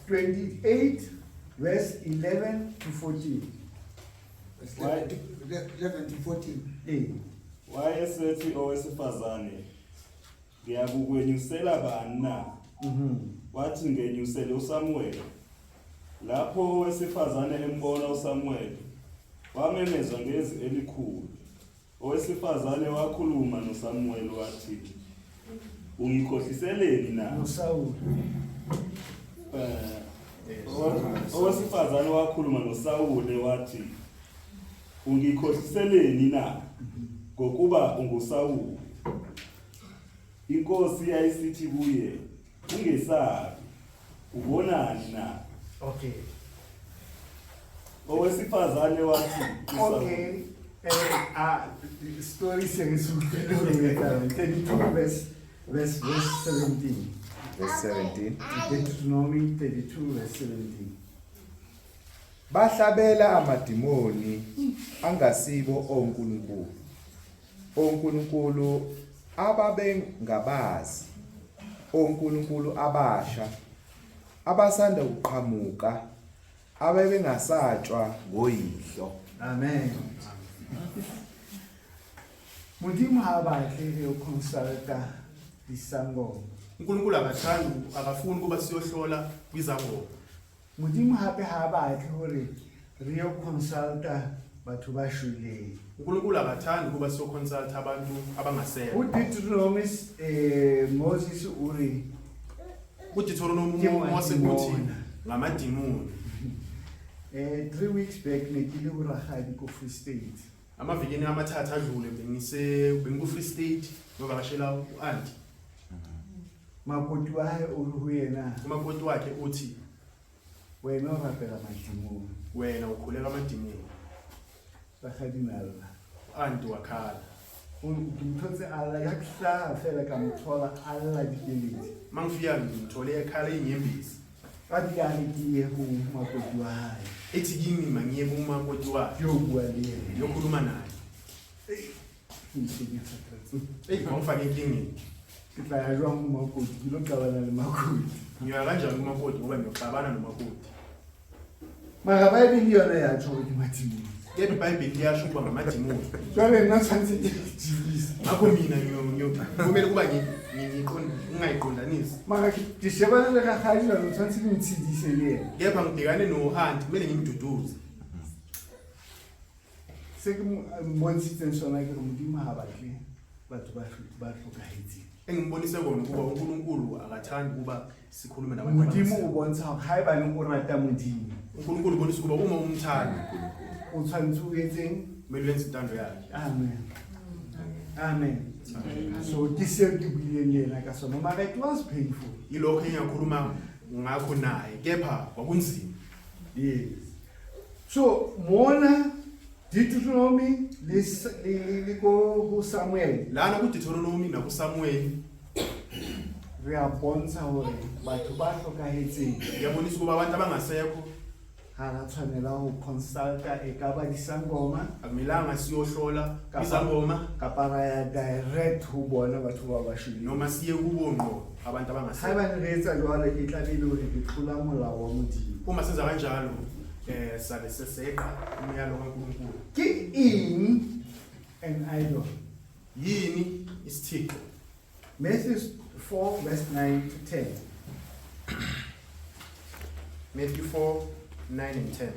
28 verse 11 to 14. Verse 11 to 14. Eh. Wayesethi owesifazane, ngiyakukwenyusela bani na? Wathi ngenyusele uSamuweli. Lapho owesifazane embona uSamuweli, wamemeza ngezwi elikhulu. Owesifazane wakhuluma noSamuweli wathi, ungikhohliseleni na? NoSawuli. Owesifazane wakhuluma noSawule wathi, ungikhohliseleni na? Ngokuba unguSawuli. Inkosi yayisithi kuye, ungesabi, ubonani na? Okay. Owesifazane wathi kuSawuli, Okay. Story se re se utlwile hore o etsang. 32 verse verse verse 17. Verse 17. Deuteronomy 32 verse 17. Bahlabela amadimoni angasibo onkulunkulu. Onkulunkulu ababengabazi, onkulunkulu abasha abasanda kuqhamuka ababengasatshwa ngoyihlo. Amen. Modimo ha batle re consulta disangoma. uNkulunkulu akathandi akafuni kuba siyohlola kwizangoma. Modimo hape ha batle hore re yo consulta batho ba shweleng. uNkulunkulu akathandi kuba siyoconsulta abantu abangasekho. Ho Deuteronomy Moses o re kuDeuteronomy Ke Mose uthi madimoni. ngamadimoni. 3 weeks back ne ke le ho Rakgadi ko Free State. Amavikini amathathu adlule bengiku Free State ngivakashela uAuntie. Makoti wa hae o re ho yena. Umakoti wakhe uthi wena o rapela madimoni. Wena ukhuleka amadimoni. Rakgadi na lla. UAuntie wakhala. O ke mthotse a lla, ya ke hlaha fela ka mthola a lla dikeledi. Mangifika ngimthole ekhala inyembezi. Ka di a re ke ye ho makoti wa hae. Ethi kimi mangiye kumakoti wakhe. Ke yo bua le yena. Ngiyokhuluma naye. Ke ntse. Eyi, wangifaka enkingeni. Ke tla ya jwang ho makoti? Ke lo qabana le makoti. Ngiyoya kanjani kumakoti ngoba ngiyoxabana nomakoti. Mara Bible yona ya tjho hore ke madimoni. Kepha iBhayibheli liyasho ukuba ngamadimoni. Jwale nna tshwanetse ke jibise. Ngakho mina kumele kuba ngingayiqondanisi. Mara ke shebane le rakgadi jwale, tshwanetse ke ntshedise le yena. Kepha ngibhekane no-aunt, kumele ngimduduze. Se ke mmontshitseng sona ke re Modimo ha batle batho ba hlokahetseng. Engimbonise kona ukuba uNkulunkulu akathandi ukuba sikhulume nabantu Modimo abangasekho. o bontsha hore haebane o rata Modimo. uNkulunkulu ubonisa ukuba uma umthanda, o tshwanetse o etseng? Kumele wenze intando yakhe. Amen. Amen. So ke seo ke buileng le ena ka sona, mara it was painful. Yilokho engiyakhuluma ngakho naye, kepha kwakunzima. Yes. So mona Deuteronomy le le ko ho Samuel. Lana kuDeuteronomy nakuSamuel re a bontsha hore batho ba hlokahetseng ngiyabonisa ukuba abantu abangasekho ha ra tshwanela ho consulta e ka ba disangoma akumelanga siyohlola izangoma kapa ra ya direct ho bona batho ba ba shweleng noma siye kubo ngqo abantu abangasekho. Haebane re etsa jwalo e tla be e le hore re tlola molao wa Modimo. Uma senza kanjalo eh sabe seseqa umyalo kaNkulunkulu. Ke eng an idol? Yini isithixo? Matthew 4 verse 9 to 10. Matthew 4 9 and 10.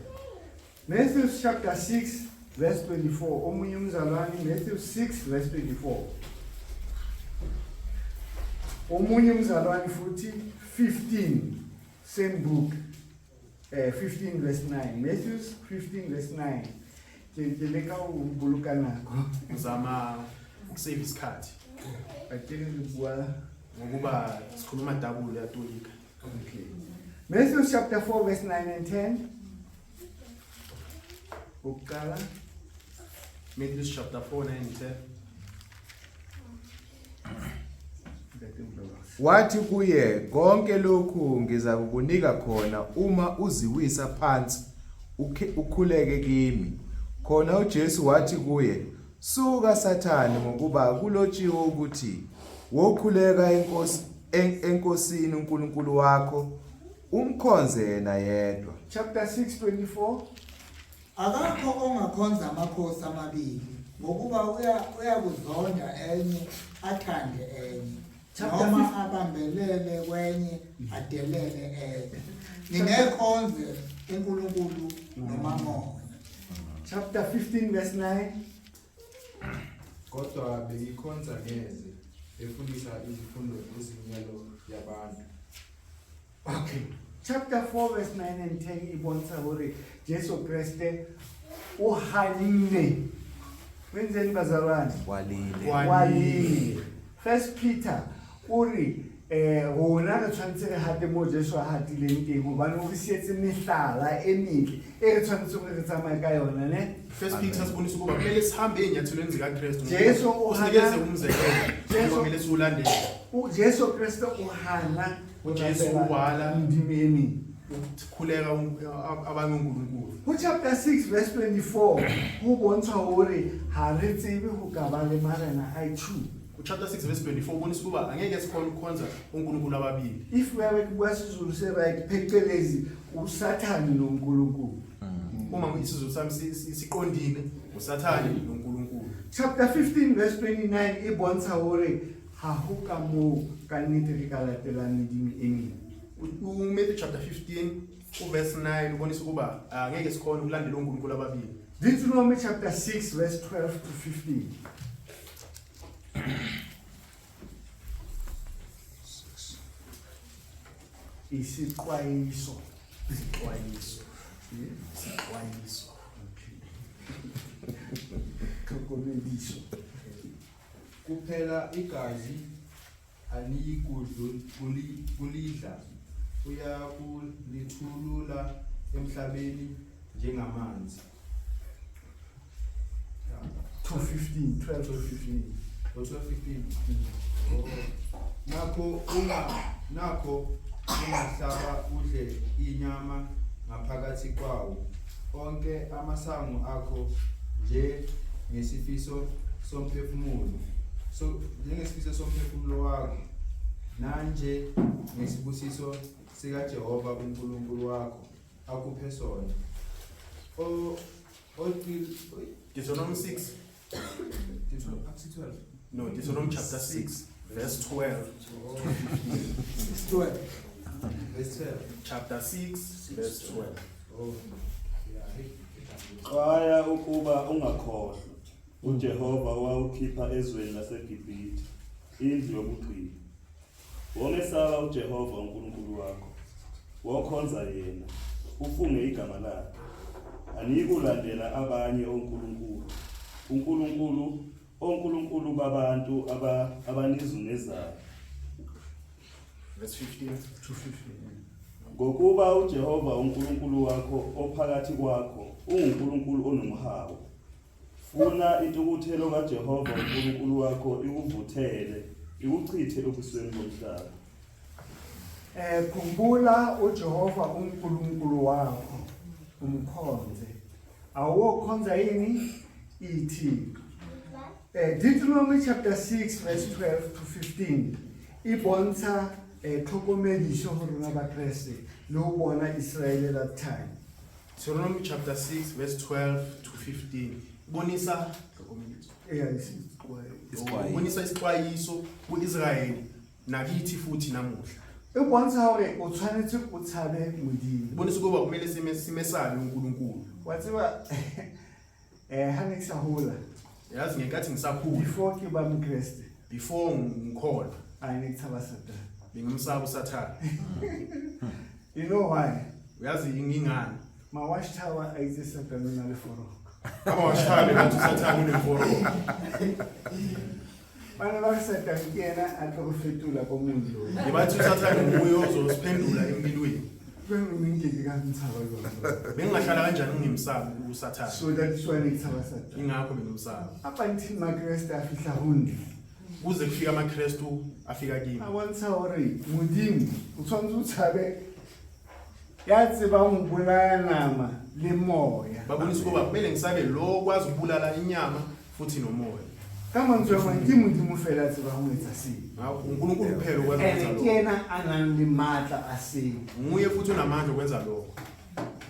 Matthew chapter 6 verse 24. Omunye umzalwane Matthew 6 verse 24. Omunye umzalwane futhi 15 same book. 15 verse 9. Matthew 15 verse 9. Ke leka ho boloka nako. Uzama ukusave isikhathi. Akere re bua ngokuba sikhuluma double yatolika. Okay. Matthew chapter 4 verse 9 and 10. Ukuqala. Matthew chapter 4 9 and 10. Wathi kuye, konke lokhu ngizakukunika khona uma uziwisa phansi ukhuleke kimi. Khona uJesu wathi kuye, suka Sathane, ngokuba kulotshiwe ukuthi wokhuleka eNkosini uNkulunkulu wakho, umkhonze yena yedwa. Chapter 6 24. Akakho ongakhonza amakhosi amabili, ngokuba uyakuzonda enye athande enye, noma abambelele kwenye adelele enye. Ningekhonze uNkulunkulu noMamona. Chapter 15 verse 9. Kodwa beyikhonza ngeze, befundisa izifundo ezimiyalo yabantu. Okay. Chapter 4 verse 9 and 10 e bontsha hore Jesu Kreste o hanne. Wenzeni bazalwane? Walile. Walile. First Peter o re rona re tshwanetse re hate mo Jesu a hatileng teng hobane o re sietse mehlala e metle e re tshwanetseng hore re tsamaye ka yona, ne? First Peter sibonisa ukuba kumele sihambe ezinyathelweni zikaKristu. Jesu o usinikeze hana- umzekelo Jesu- kumele siwulandele. Jesu Kreste o hana ho Jesu rapela wala. Modimo e meng. Ukukhuleka abanye uNkulunkulu. Ho chapter 6 verse 24 ho bontsha hore ha re tsebe ho ka ba le marena a two. Chapter 6 verse 24 ubonisa ukuba angeke sikhone ukukhonza uNkulunkulu ababili. If we are bua isiZulu se right phecelezi uSathane noNkulunkulu. Uma isiZulu sami siqondile uSathane noNkulunkulu. Chapter 15 verse 29 e bontsha hore ha ho ka moo ka nnete re ka latelang medimo e meng. uMatthew chapter 15 uverse 9 ubonisa ukuba angeke sikhone ukulandela uNkulunkulu ababili. Deuteronomy chapter 6 verse 12 to 15. Isixwayiso. Isixwayiso. Isixwayiso. Tlhokomediso. Kuphela igazi aniyikudlulidla, uyakulithulula emhlabeni njengamanzi. 2:15, 12 to 15. Oh, 12:15. Oh. Nakho ungahlaba udle inyama ngaphakathi kwawo onke amasango akho njengesifiso somphefumulo, so njengesifiso somphefumulo wakho, nanje ngesibusiso sikaJehova uNkulunkulu wakho akuphe sona. Deuteronomy 6. Deuteronomy 12. No, Deuteronomy chapter 6 verse 12. 12. Verse 12. Chapter 6 verse 12. Oh, yeah. Xwaya ukuba ungakhohlwa uJehova owawukhipha ezweni laseGibhithe, indlu yobugqila. Womesaba uJehova uNkulunkulu wakho, wokhonza yena, ufunge igama lakhe. Aniyikulandela abanye onkulunkulu, uNkulunkulu onkulunkulu babantu abanizungezayo. Verse 15. 2:15. Ngokuba uJehova uNkulunkulu wakho ophakathi kwakho unguNkulunkulu onomhawu. Funa intukuthelo kaJehova uNkulunkulu wakho ikuvuthele, ikuchithe ebusweni bomhlaba. Khumbula uJehova uNkulunkulu wakho umkhonze. Awukhonza yini ithixo. Deuteronomy chapter 6 verse 12 to 15 e bontsha tlhokomediso ho rona Bakreste le ho bona Israel that time. Deuteronomy chapter 6 verse 12 to 15 ibonisa Yeah, Isixwayiso. Ibonisa isixwayiso kuIsrayeli nakithi futhi namuhla. E bontsha hore o tshwanetse o tshabe Modimo. Ibonisa ukuba kumele simesabe uNkulunkulu. Wa tseba ha ne ke sa hola. Yazi ngenkathi ngisakhula Before ke ba Mokreste, before ngikholwa a ne ke tshaba Satan. bengimsaba uSathane. You know why? Uyazi ingingani? Ma watchtower a itse Satan o na le foroko. Abawashaya bathi uSathane unemforoko. Ba ne ba re Satan ke yena a tlo go fetola ko mollong. Ngibathi uSathane nguye ozosiphendula emlilweni. Jwale nke ke ka ntshaba jwang? Bengingahlala kanjani ngimsabi uSathane? So that is why ne ke tshaba Satan. Ingakho bengimsaba. Up until Makreste a fihla ho nna. Kuze kufika amaKristu afika kimi. A bontsha hore Modimo o tshwanetse o tshabe ya tsebang ho bolaya nama le moya. Babonisa ukuba kumele ngisabe lo okwazi ukubulala inyama futhi nomoya. Ka mantswe a mang ke Modimo fela a tsebang ho etsa seo. Ngakho uNkulunkulu kuphela okwazi Ene ukwenza ke lokho. yena a nang le matla a seo. Nguye futhi onamandla okwenza lokho.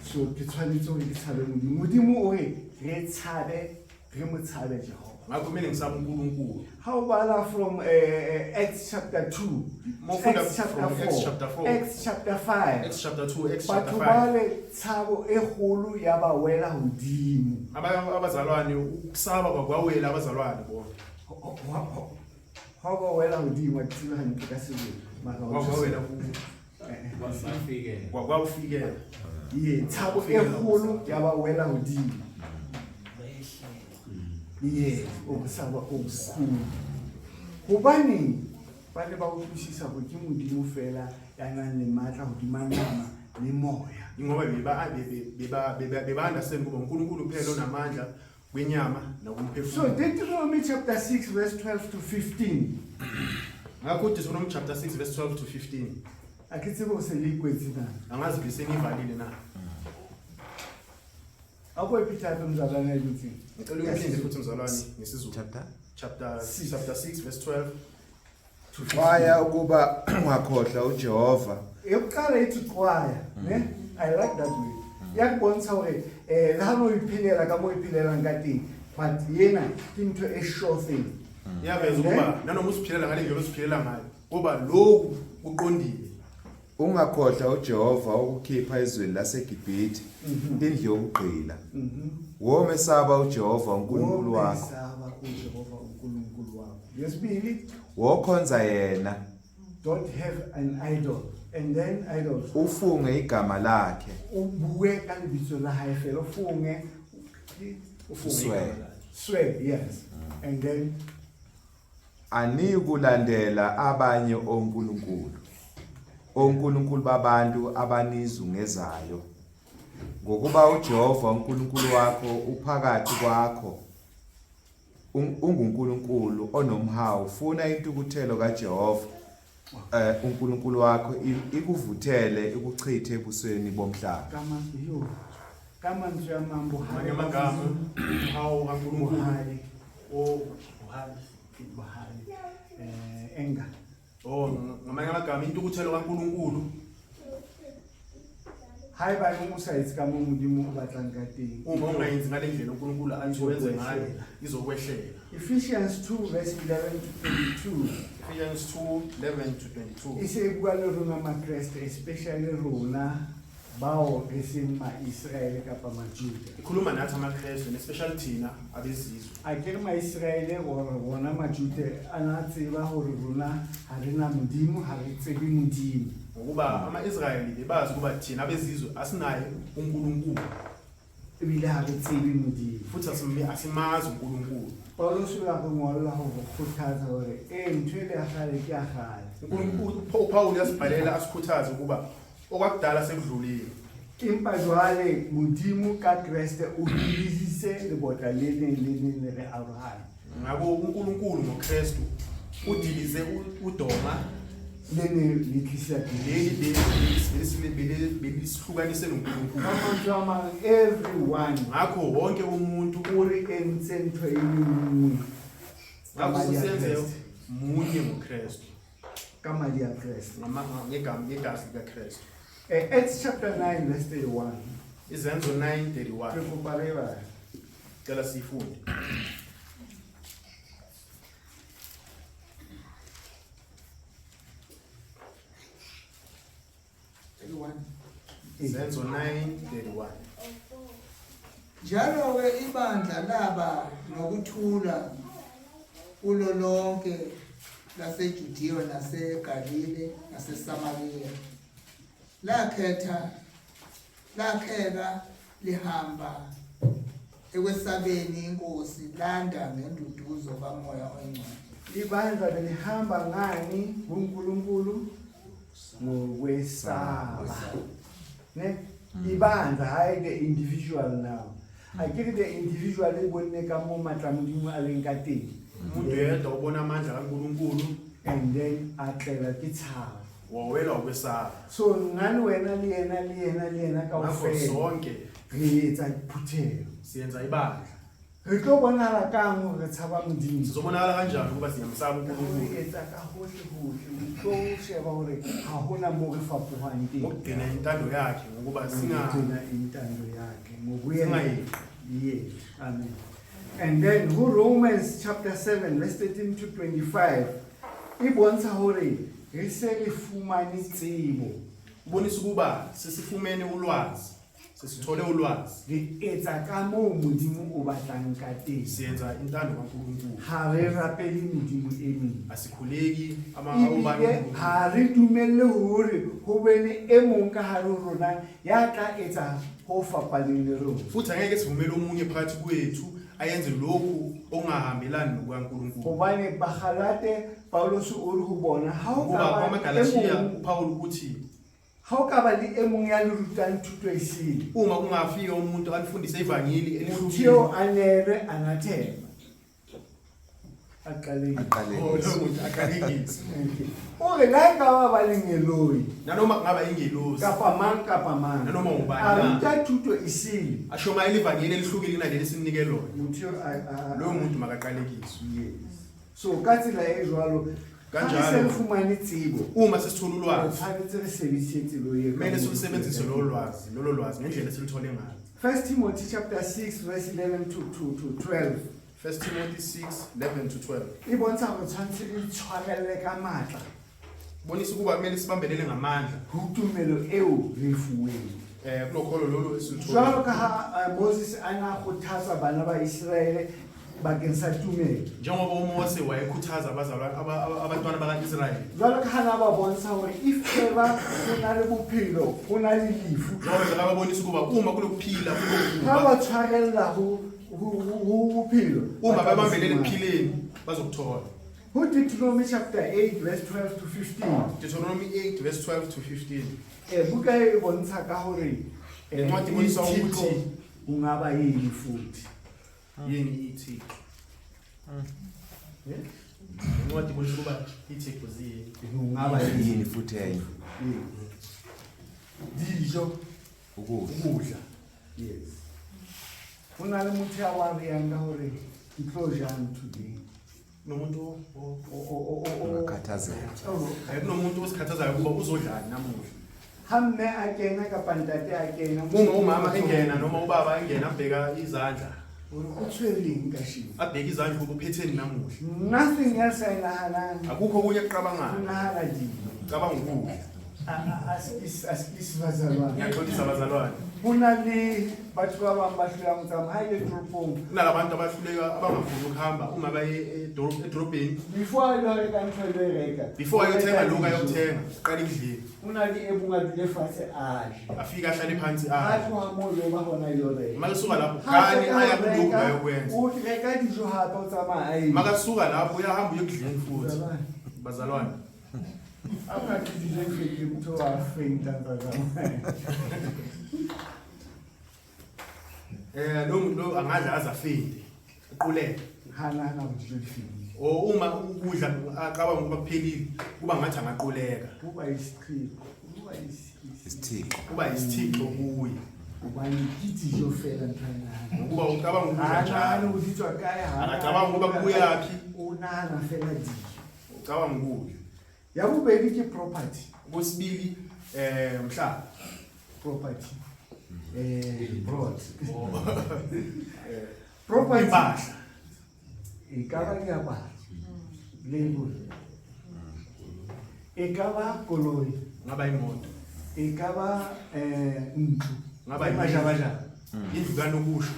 So ke tshwanetse hore ke tshabe Modimo. Modimo o re re tshabe, re mo tshabe Jehova. Ngakho kumele ngisabe uNkulunkulu. Ha o bala from Acts chapter 2, Mawufunda Acts chapter from Acts 4, chapter 4, Acts chapter 5, Acts chapter 2, Acts chapter batho 5. ba le tshabo e kgolo ya ba wela hodimo. Abazalwane ukusaba kwakwawela abazalwane bona. Ha ba wela hodimo, ha ke tsebe hantle ka Sezulu, mara ho Kwakwawela thusa. ku Eh. kwakwawufikela. Ye, tshabo e kgolo ya ba wela hodimo. Ye, ukusaba okukhulu. Hobaneng ba ne ba utlwisisa hore ke Modimo fela ya nang le matla hodima nama le moya. Ingoba beba understand kuba uNkulunkulu kuphela onamandla kwenyama nakumphefumulo. So Deuteronomy chapter 6 verse 12 to 15. Ngakho Deuteronomy chapter 6 verse 12 to 15. A ke tsebe ho se le ikwetse na. Angazi bese ngivalile na. A ko iphethe hape mzalwane a dutseng. Ngicela uyiphinde futhi mzalwane ngesiZulu. Chapter Chapter 6. Chapter 6 verse 12 to 15. Xwaya ukuba ungakhohlwa uJehova. Yokuqala ithi xwaya, ne? I like that way. Ya kubontsha hore le ha no iphelela ka mo iphelelang ka teng, but yena ke ntho e sure thing. Iyaveza ukuba nanoma usiphilela ngale ndlela osiphilela ngayo, kuba lokhu kuqondile. Ungakhohlwa uJehova ukukhipha ezweni laseGibhithe, indlu yokugqila. Womesaba uJehova uNkulunkulu wakho. Womesaba uJehova uNkulunkulu wakho. Yesibili, Wokhonza yena. Don't have an idol. And then idols. Ufunge igama lakhe. O bue ka lebitso la hae fela, ufunge. Ufunge Swear. igama lakhe. Swear, yes. And then anikulandela abanye onkulunkulu. Onkulunkulu babantu abanizungezayo. Ngokuba uJehova uNkulunkulu wakho uphakathi kwakho. UnguNkulunkulu onomhawu, funa intukuthelo kaJehova uNkulunkulu wakho ikuvuthele ikuchithe ebusweni bomhlaba. Ka mantswe a mang, bohale Ngamanye amagama, umhawu kaNkulunkulu. Bohale. O, bohale. Bohale. Anger. Oh, ngamanye amagama intukuthelo kaNkulunkulu. Haeba o sa etse ka moo Modimo o batlang ka teng. Uma ungayenzi ngale ndlela uNkulunkulu athi wenze ngayo, izokwehlela. Ephesians 2 verse 11 to 22. Ephesians 2 11 to 22. E se e bua le rona Makreste, especially rona bao re seng Maiseraele kapa Majuda. Ikhuluma nathi amaKristu, especially thina abezizwe. A ke re Maiseraele or rona Majuda a na tseba hore rona ha re na Modimo, ha re tsebe Modimo. Ngokuba ama-Israyeli bebazi ukuba thina abezizwe asinaye uNkulunkulu. Ebile ha re tsebe Modimo. Futhi asimazi uNkulunkulu. Paulus o ya re ngolla ho re kgothatsa hore ee ntho ele ya kgale ke ya kgale. uNkulunkulu uPaul uyasibhalela asikhuthaze ukuba okwakudala sekudlulile. Empa jwale Modimo ka Kreste o dirisitse lebota le neng le neng le re arohanya. Ngakho uNkulunkulu ngoKristu udilize udonga le ne le tlisa leli belisihlukanise noNkulunkulu. Ka mantswe a mang, everyone Ngakho wonke umuntu o re entse ntho e le nngwe ka ngakho madi a usenze Kreste. munye ngoKristu. Ka madi a Kreste. Ngegazi likaKristu. Acts chapter 9 verse 31. Izenzo 9:31. Re kopa re bale. Cela siyifunde. Izenzo 9:31. Njalo-ke ibandla laba nokuthula kulo lonke laseJudiya naseGalile naseSamariya. Lakheka lihamba ekwesabeni iNkosi, landa ngenduduzo kaMoya oNgcwele. Ibandla belihamba ngani kuNkulunkulu? Ngokwesaba. Ne? Ibandla hayi the individual now. Akere the individual e bonne ka mo matla Modimo a leng ka teng. Umuntu yedwa ubona amandla kaNkulunkulu And then a tlelwa ke tshabo. wawelwa ukwesaba. So nna le wena le yena le yena le yena Ngakho kaofela sonke re etsa phutheho. siyenza ibandla. Re tlo bonahala kang hore re tshaba Modimo? Sizobonakala kanjani ukuba siyamsaba uNkulunkulu? Re etsa ka hohle hohle. O tlo sheba hore ha hona moo re fapohang teng. Ngokugcina intando yakhe ngokuba Ngokugcina intando yakhe ngokuyenza. Singayeqi. Yes, amen. And then ho Romans chapter 7 verse 13 to 25 e bontsha hore re se re fumane tsebo. Ubonisa ukuba sesifumene ulwazi, sesithole ulwazi. Re etsa ka moo Modimo o batlang ka teng. Siyenza intando kaNkulunkulu. Ha re rapele medimo e meng. Asikhuleki Ebile ha re dumelle hore ho be le e mong ka hare ho rona ya tla etsa ho fapaneng le rona. Futhi angeke sivumele omunye phakathi kwethu ayenze lokhu okungahambelani nokukaNkulunkulu. Hobane Bagalate Paulus o re ho bona, ha o ka Ngoba ba kwamaGalathiya e mong uPaul uthi ha o ka ba le e mong ya le rutang thuto e sele, uma kungafika umuntu anifundise ivangeli motho elihlukile, eo a neelwe anathema. Aqalekiswe. Aqalekiswe. Oh, lowo muntu aqalekiswe. O re le ha e ka ba ba lengeloi, Nanoma kungaba ingelosi, kapa mang kapa mang, nanoma ngubani a na, ruta thuto e sele, ashumayele ivangeli elihlukile kunaleli esimnike lona, motho eo a- loyo muntu makaqalekiswe. Yes. So ka tsela e jwalo, ha re Kanjalo. se re fumane tsebo, Uma sesithola re ulwazi, tshwanetse re sebedise tsebo eo ka kumele moo silusebenzise lolo lwazi ngendlela esiluthole ngayo. First Timothy chapter 6 verse 11 to 12. First Timothy 6 11 to 12. E bontsha hore tshwanetse re itshwarelle ka matla Bonisa ukuba kumele sibambelele ngamandla ho tumelo eo re e fuweng. kulokholo lolu esiluthole. Jwalo ka ha Moses a na kgothatsa bana ba Iseraele bakeng sa tumelo. Njengoba uMose wayekhuthaza abazalwane abantwana baka-Israyeli. Jwalo ka ha na ba bontsha hore if ever ho na le bophelo, ho na le lefu. Njengoba bekababonisa ukuba uma kunokuphila, Ha kunokufa. ba tshwarella ho bophelo, Uma ba tla bebambelele bo fumana. ekuphileni, bazokuthola. Ho Deuteronomy chapter 8 verse 12 to 15. Deuteronomy 8 verse 12 to 15. Buka e bontsha ka hore, Incwadi ibonisa ithixo ukuthi kungaba yini futhi. Yini ithixo? Incwadi ibonisa ukuba ithixo ziyini. Kungaba yini Yini futhi enye? Dijo, Ukudla. Ukudla. Yes. Ho na le motho ya worryang ka hore ke tlo jang today. Kunomuntu Ungakhathazeka. Kunomuntu osikhathazayo ukuba uzodlani namuhla. Ha mme a kena kapa ntate a kena, Uma umama engena noma ubaba engena abheka izandla. Hore o tshwereng kasheno? Abheke izandla ukuba uphetheni namuhla. Nothing else a e nahanang. Akukho okunye akucabangayo. O nahana dijo. Ucabanga ukudla. Asikisi bazalwane. Ngiyaxolisa bazalwane. Ho na le Batho ba bang ba hlolang ho tsamaya ha ile toropong. Kunalabantu abahluleka abangafuni ukuhamba uma baye edorobheni. Before a ilo reka ntho a ilo e reka. Before ayothenga lokhu ayokuthenga, uqala ekudleni. O na le e mong a dule fatshe a je. Afike ahlale phansi adle. Ha tloha moo ebe ba hona ilo reka. Uma esuka lapho kani aya kulokhu ayokwenza. O reka dijo hape o tsamaya a e. Makasuka lapho uyahamba uyekudleni futhi. Bazalwane. Ha o ka dijo ke motho wa fainta tsa tsamaya. Lo muntu lo angadla aze afinde. Uquleke. Ha nahana hore dijo di fedile. Or uma ukudla acabanga ukuba kuphelile, kuba ngathi angaquleka. Kuba isiqhiko, kuba isithixo. Kuba isithixo kuye. Hobane ke dijo feela ntho a e nahanang. Ngokuba ucabanga ukudla Ha njalo. nahane hore di tswa kae, ha Akacabanga ukuba kubuyaphi. O nahana feela dijo. Ucabanga ukudla. Ya bobedi ke property. Okwesibili umhlaba. Property. Broad. Property. Impahla. E ka ba diaparo. Label. E ka ba koloi. Ngaba imoto. E ka ba ntlo. Ngaba majabajaba. Indlu kanokusho.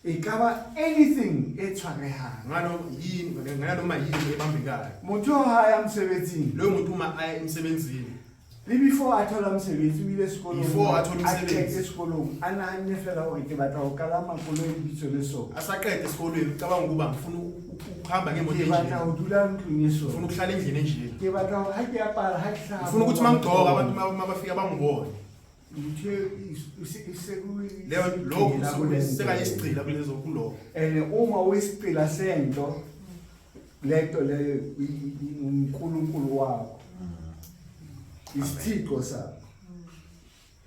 E ka ba anything e tshwarehang. Ngalo yini, nganoma yini ebambekayo. Motho ha ya mosebetsing. Loyo muntu uma aya emsebenzini. Le before a thola mosebetsi o ile sekolong. Before a thola A mosebetsi. qete sekolong, a nahanne fela hore ke batla ho kalama koloi lebitso le so. Asaqede esikolweni ucabanga ukuba ngifuna ukuhamba ngemoto Ke batla enjena. ho dula ntlong e so. Ngifuna ukuhlala endlini enjena. Ke batla hore ha ke apara ha ke hlaha. Ngifuna ukuthi mangigqoka abantu mabafika bangibone. Ntho e se Leyo lokho sekayisigcila kulezo kuloko. And uma uyisigcila sento lento leyo uNkulunkulu wakho. Isithixo sakho.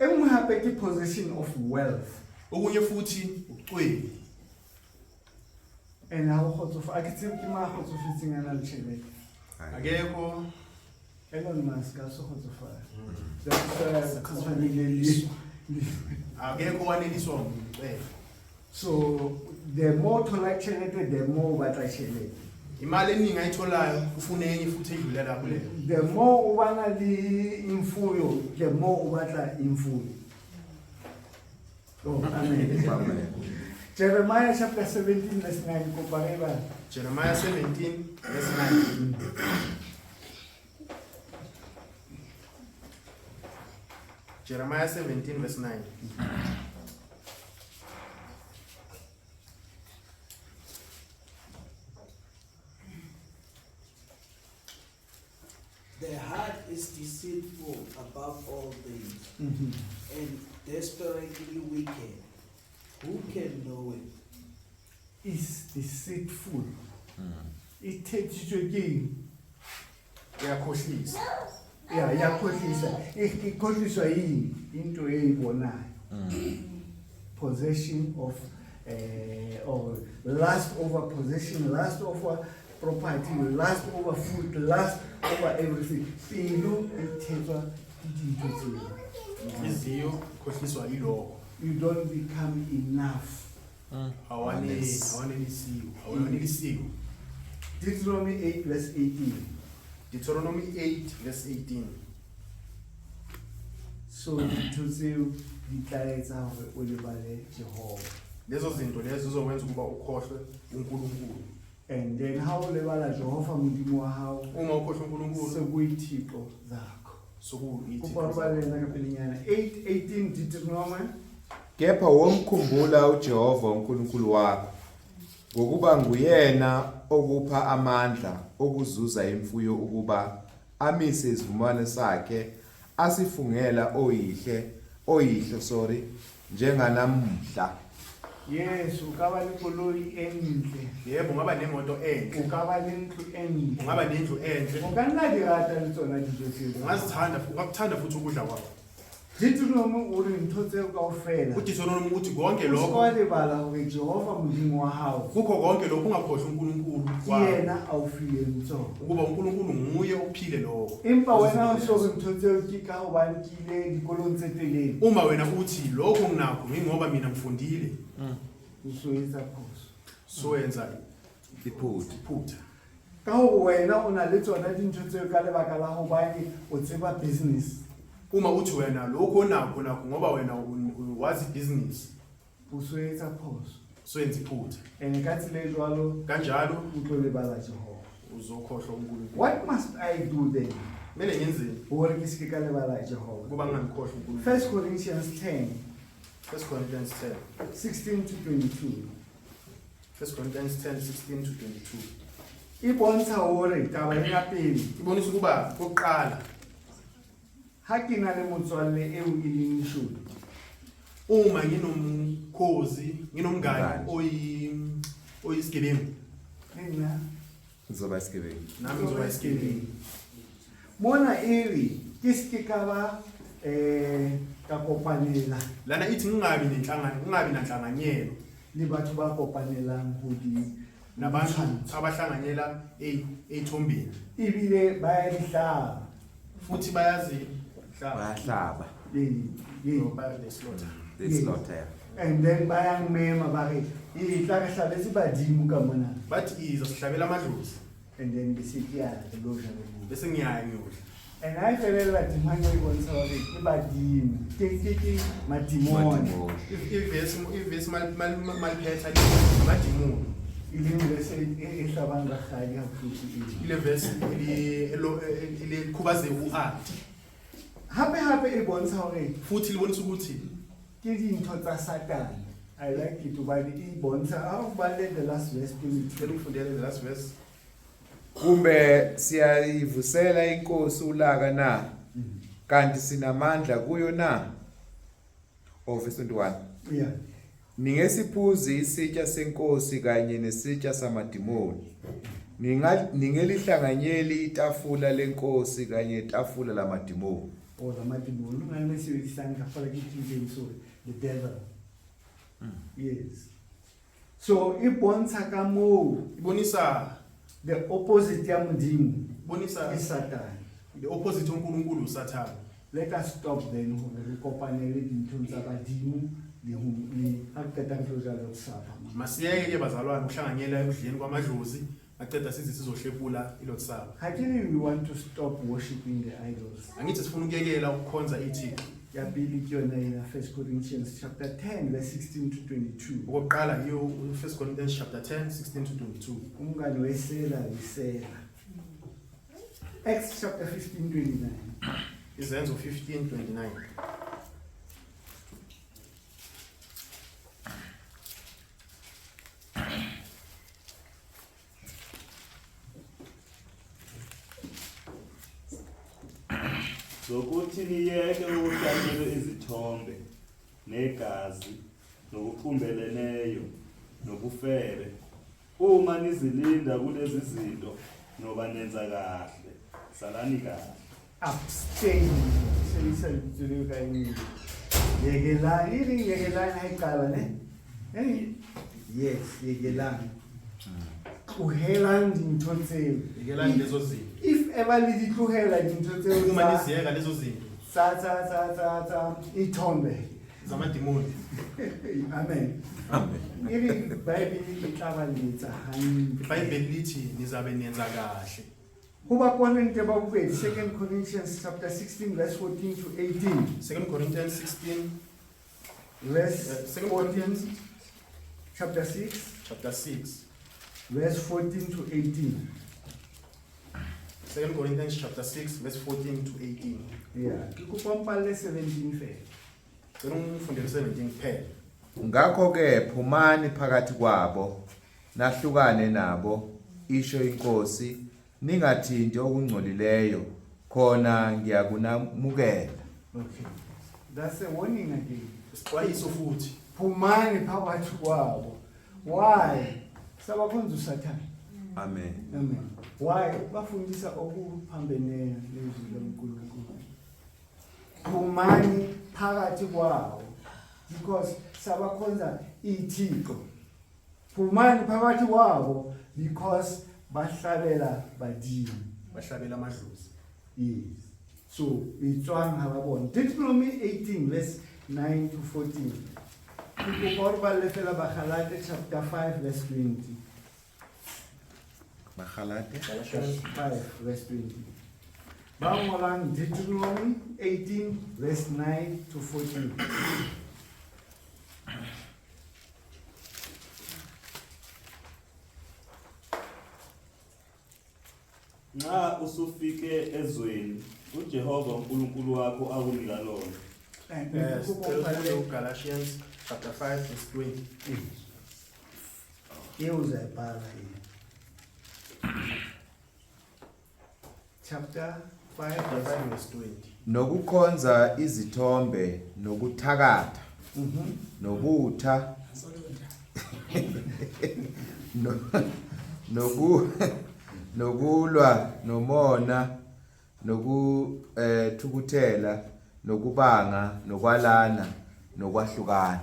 Enngwe hape ke possession of wealth. Okunye futhi ubucwebi. And ha o kgotsofa, a ke tsebe ke mang a kgotsofetseng a na le tjhelete. Akekho. Elon Musk a se kgotsofala. That's why le Akekho waneliswa ngubucwebe. So the more thola tjhelete, the more o batla tjhelete. Imali eningi ayitholayo ufuna enye futhi edlula lapho leyo. The more o bana le imfuyo, the more o batla imfuyo. Oh, amen. Amen. Jeremiah chapter 17 verse 9 kopa re bale. Jeremiah 17 verse 9. Jeremiah 17 verse 9. The heart is deceitful above all things and desperately wicked. Who can know it? Is deceitful. E thetsitswe ke eng? Iyakhohlisa. Ya, iyakhohlisa. Ikhohliswa yini? Into eyibonayo. Possession of or lust over possession, lust over property, lust over food, lust over everything. Pelo e thetswa ke dintho tseo. Inhliziyo ikhohliswa yilokho. You don't become enough. Awanelisiwe, awanelisiwe. Deuteronomy 8 verse 18. Deuteronomy 8 verse 18. So dintho tseo di tla etsa hore o lebale Jehova. Lezo zinto lezo zizokwenza ukuba ukhohlwe uNkulunkulu. And then ha o lebala Jehova Modimo wa hao, Uma ukhohlwa uNkulunkulu, sekuyithixo zakho. sokuyithixo. Kopa re bale yena ka pelenyana. 8:18 Deuteronomy. Kepha womkhumbula uJehova uNkulunkulu wakho, ngokuba nguyena okupha amandla okuzuza imfuyo ukuba amise isivumelwano sakhe asifungela oyihle, oyihlo, sorry, njenganamuhla. Yes, o ka ba le koloi e ntle. Yebo, ungaba nemoto enhle. O ka ba le ntlo e ntle. Ungaba nendlu enhle. O ka nna di rata le tsona dijo tseo. Ungazithanda, ungakuthanda futhi ukudla kwakho. Deuteronomy o re ntho tseo kaofela. UDeuteronomy uthi konke O se lokho. wa lebala hore Jehova Modimo wa hao. Kukho konke lokho ungakhohlwa uNkulunkulu Ke wakho. yena a o fileng tsona. Ukuba uNkulunkulu nguye ophile lokho. Empa wena o so re ntho tseo ke ka hobane ke ile dikolong tse telele. Uma wena uthi lokho nginakho ngingoba mina ngifundile. O so etsa phoso. So yenza iphutha. Iphutha. Ka hore wena o na le tsona dintho tseo ka lebaka la hobane o tseba business. Uma uthi wena lokho onakho nakho ngoba wena wazi business. O so etsa phoso. Soyenza iphutha. And ka tsela e jwalo Kanjalo o tlo lebala Jehova. Uzokhohlwa uNkulunkulu. What must I do then? Kumele ngenzeni Hore ke se ke ka lebala Jehova. ukuba ngingamkhohlwa uNkulunkulu? First Corinthians 10, 1 Corinthians 10. 16 to 22. 1 Corinthians 10 16 to 22. E bontsha hore taba ena pele Ibonisa ukuba kokuqala ha ke na le motswalle eo e leng leshodu, uma nginomkhozi, nginomngani Umngani. Oyisigebengu, le nna Ngizoba isigebengu. Nami ngizoba isigebengu. Mona e re ke se ke ka ba ka kopanela Lana ithi ngingabi nenhlangano, ngingabi nanhlanganyelo le batho ba kopanelang ho di nabantu ditshwantsho. Abahlanganyela ey'thombeni Ebile ba ya di hlaba. Futhi bayazihlaba. Bayahlaba. Ee, ee. They slaughter. They Yes. slaughter. Yeah. And then ba ya mmema ba re e tla re hlabetse badimo ka mona. Bathi iza sihlabela amadlozi. And then be se ke ya re lo ja le bona. Bese ngiyaya ngiyodla. And ha e felella temana e bontsha hore ke badimo, ke madimone. Madimoni. Ivesi maliphetha amadimoni. E leng verse e hlabang rakgadi ha bohloko eo. Ile vesi elikhubazeka u-anti. Hape hape e bontsha hore Futhi libonisa ukuthi ke dintho tsa Satane. I like it hobane e bontsha ha o balle the last verse 22. Cela ungifundele the last verse. Kumbe siyayivusela inkosi ulaka na? Kanti sinamandla kuyo na? Oh, verse 21. Yeah. Ningesiphuzi isitsha senkosi kanye nesitsha samadimoni. Ningelihlanganyeli itafula lenkosi kanye netafula lamadimoni. Or lamadimoni. Ho na le sebedisang ka fela ke King James, sorry, the devil. Yes. So e bontsha ka moo Ibonisa the opposite ya Modimo ibonisa ke Satane. The opposite uNkulunkulu uSathane. Let us stop then hore re kopanele dinthong tsa badimo le ho le ha re qeta re tlo ja Lord's Supper. Masiyeke ke bazalwane ukuhlanganyela ekudleni kwamadlozi, maqeda size sizohlepula iLord's Supper. Ha ke re we want to stop worshiping the idols. Angithi sifuna ukuyekela ukukhonza ithixo. Ya pele ke yona ena, 1 Corinthians chapter 10 verse 16 to 22. Okokuqala yiyo 1 Corinthians chapter 10 16 to 22. Umngani wesela yisela. Acts chapter 15 29. Izenzo 15 29. Zokuthi niyeke ukuhlanyela izithombe negazi nokuqumbeleneyo nobufebe uma nizilinda kulezi zinto noba nenza kahle salani kahle. Abstain. Sebedisa lebitso leo ka English. Yekelani, e reng yekelani ha e qala, ne? Yes, yekelani. Tlohelang dintho tseo. Yekelani lezo zinto. If ever le di tlohela dintho tseo Uma tsa niziyeka lezo zinto. tsa ithombe. Zamadimoni. Amen. Amen. E re Bible e tla ba letsa hantle. IBhayibheli lithi nizabe nenza kahle. Ho Bakorinthe ba bobedi, 2 Corinthians chapter 16 verse 14 to 18. 2 Corinthians 16 Verse 2 14, Corinthians chapter 6, chapter 6. Verse 14 to 18. 2 Corinthians chapter 6 verse 14 to 18. Yeah, ke kopa o mpalle 17 fela. Cela ungifundele 17 kuphela. Ngakho ke phumani phakathi kwabo nahlukane nabo isho inkosi ningathinti okungcolileyo khona ngiyakunamukela. Okay. That's a warning again. Isixwayiso futhi. Phumani phakathi kwabo. Why? Sabakhonza uSathane. Amen. Amen. Why? Bafundisa okuphambeneyo nezwi likaNkulunkulu. Phumani phakathi kwawo. Because sabakhonza ithixo. Phumani phakathi kwabo because bahlabela badimo. Bahlabela amadlozi. Yes. So itswang ha ba bona. Deuteronomy 18 verse 9 to 14. Ke kopa hore ba le fela Bagalate chapter 5 verse 20. Bagalate 5 verse 20. Ba ngolang Deuteronomy 18 verse 9 to 14. Nxa usufike ezweni uJehova uNkulunkulu wakho akunika lona. Sicela ufunde uGalatians chapter 5 verse 20. Eo uzayibhala yini? Chapter 5 Chapter verse 5 verse 20. Nokukhonza izithombe nokuthakatha nobutha nokulwa nomona nokuthukuthela nokubanga nokwalana nokwahlukana.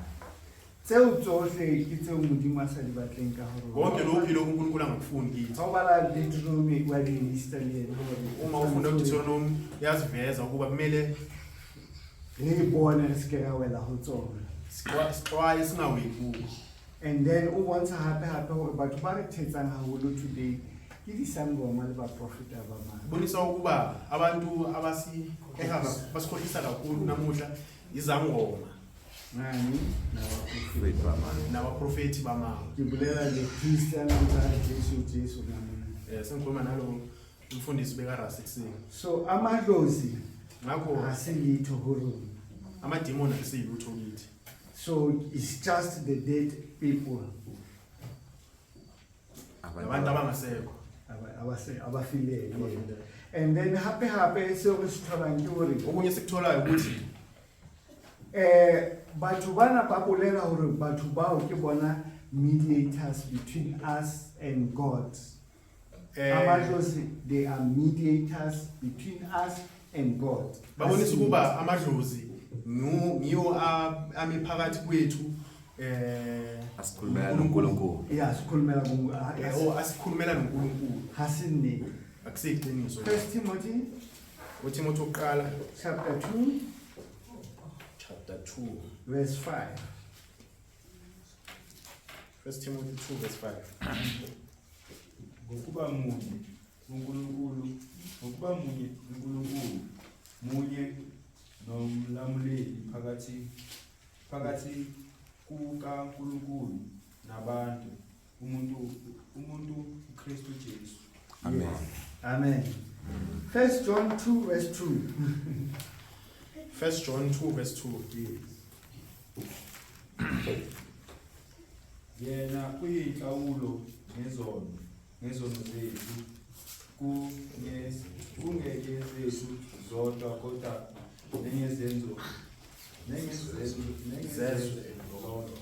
Tseo tsohle ke tseo Modimo a sa di batleng ka ho rona. Konke lokhu yilokhu uNkulunkulu angakufuni kithi. Ha o bala Deuteronomy wa di lista le yena hore Uma ufunda uDeuteronomy uyaziveza ukuba kumele re bone re se ke ra wela ho tsona. Sixwaye singaweli kuko. And then o bontsha hape hape hore batho ba re thetsang haholo today ke disangoma le baprofeta ba mang. Bonisa ukuba abantu abasiheha basikhohlisa kakhulu namuhla izangoma Ngani nabaprofeta. nabaprofethi bamanga. Ke bolela le Christian tsa Jesu Jesu ka mona. Sengikhuluma nalo umfundisi beka Rasi. So amadlozi Ngakho ha se letho ho rona. Amadimoni akusiyilutho kithi. So it's just the dead people. Abantu abangasekho. Abafileyo. And then hape hape seo re se tholang ke hore okunye sikutholayo ukuthi batho bana ba bolela hore batho bao ke bona mediators between us and God. Amadlozi, they are mediators between us and God. Babonisa ukuba amadlozi ngiwo ami phakathi kwethu Asikhulumela noNkulunkulu. Yeah, sikhulumela ku Oh, asikhulumela noNkulunkulu. Ha se nnete. Akusiyiqiniso. First Timothy, uTimothy oqala chapter 2, chapter 2, verse 5. First Timothy 2 verse 5. Ngokuba munye uNkulunkulu, ngokuba munye uNkulunkulu, munye nomlamuleli phakathi kukaNkulunkulu nabantu, umuntu uKristu Jesu. Amen. Yes. Amen. First John 2 verse 2. First John 2 verse 2. Yes. Yena uyinhlawulo ngezono zethu, kungeke zethu zodwa kodwa nengezezwe lonke.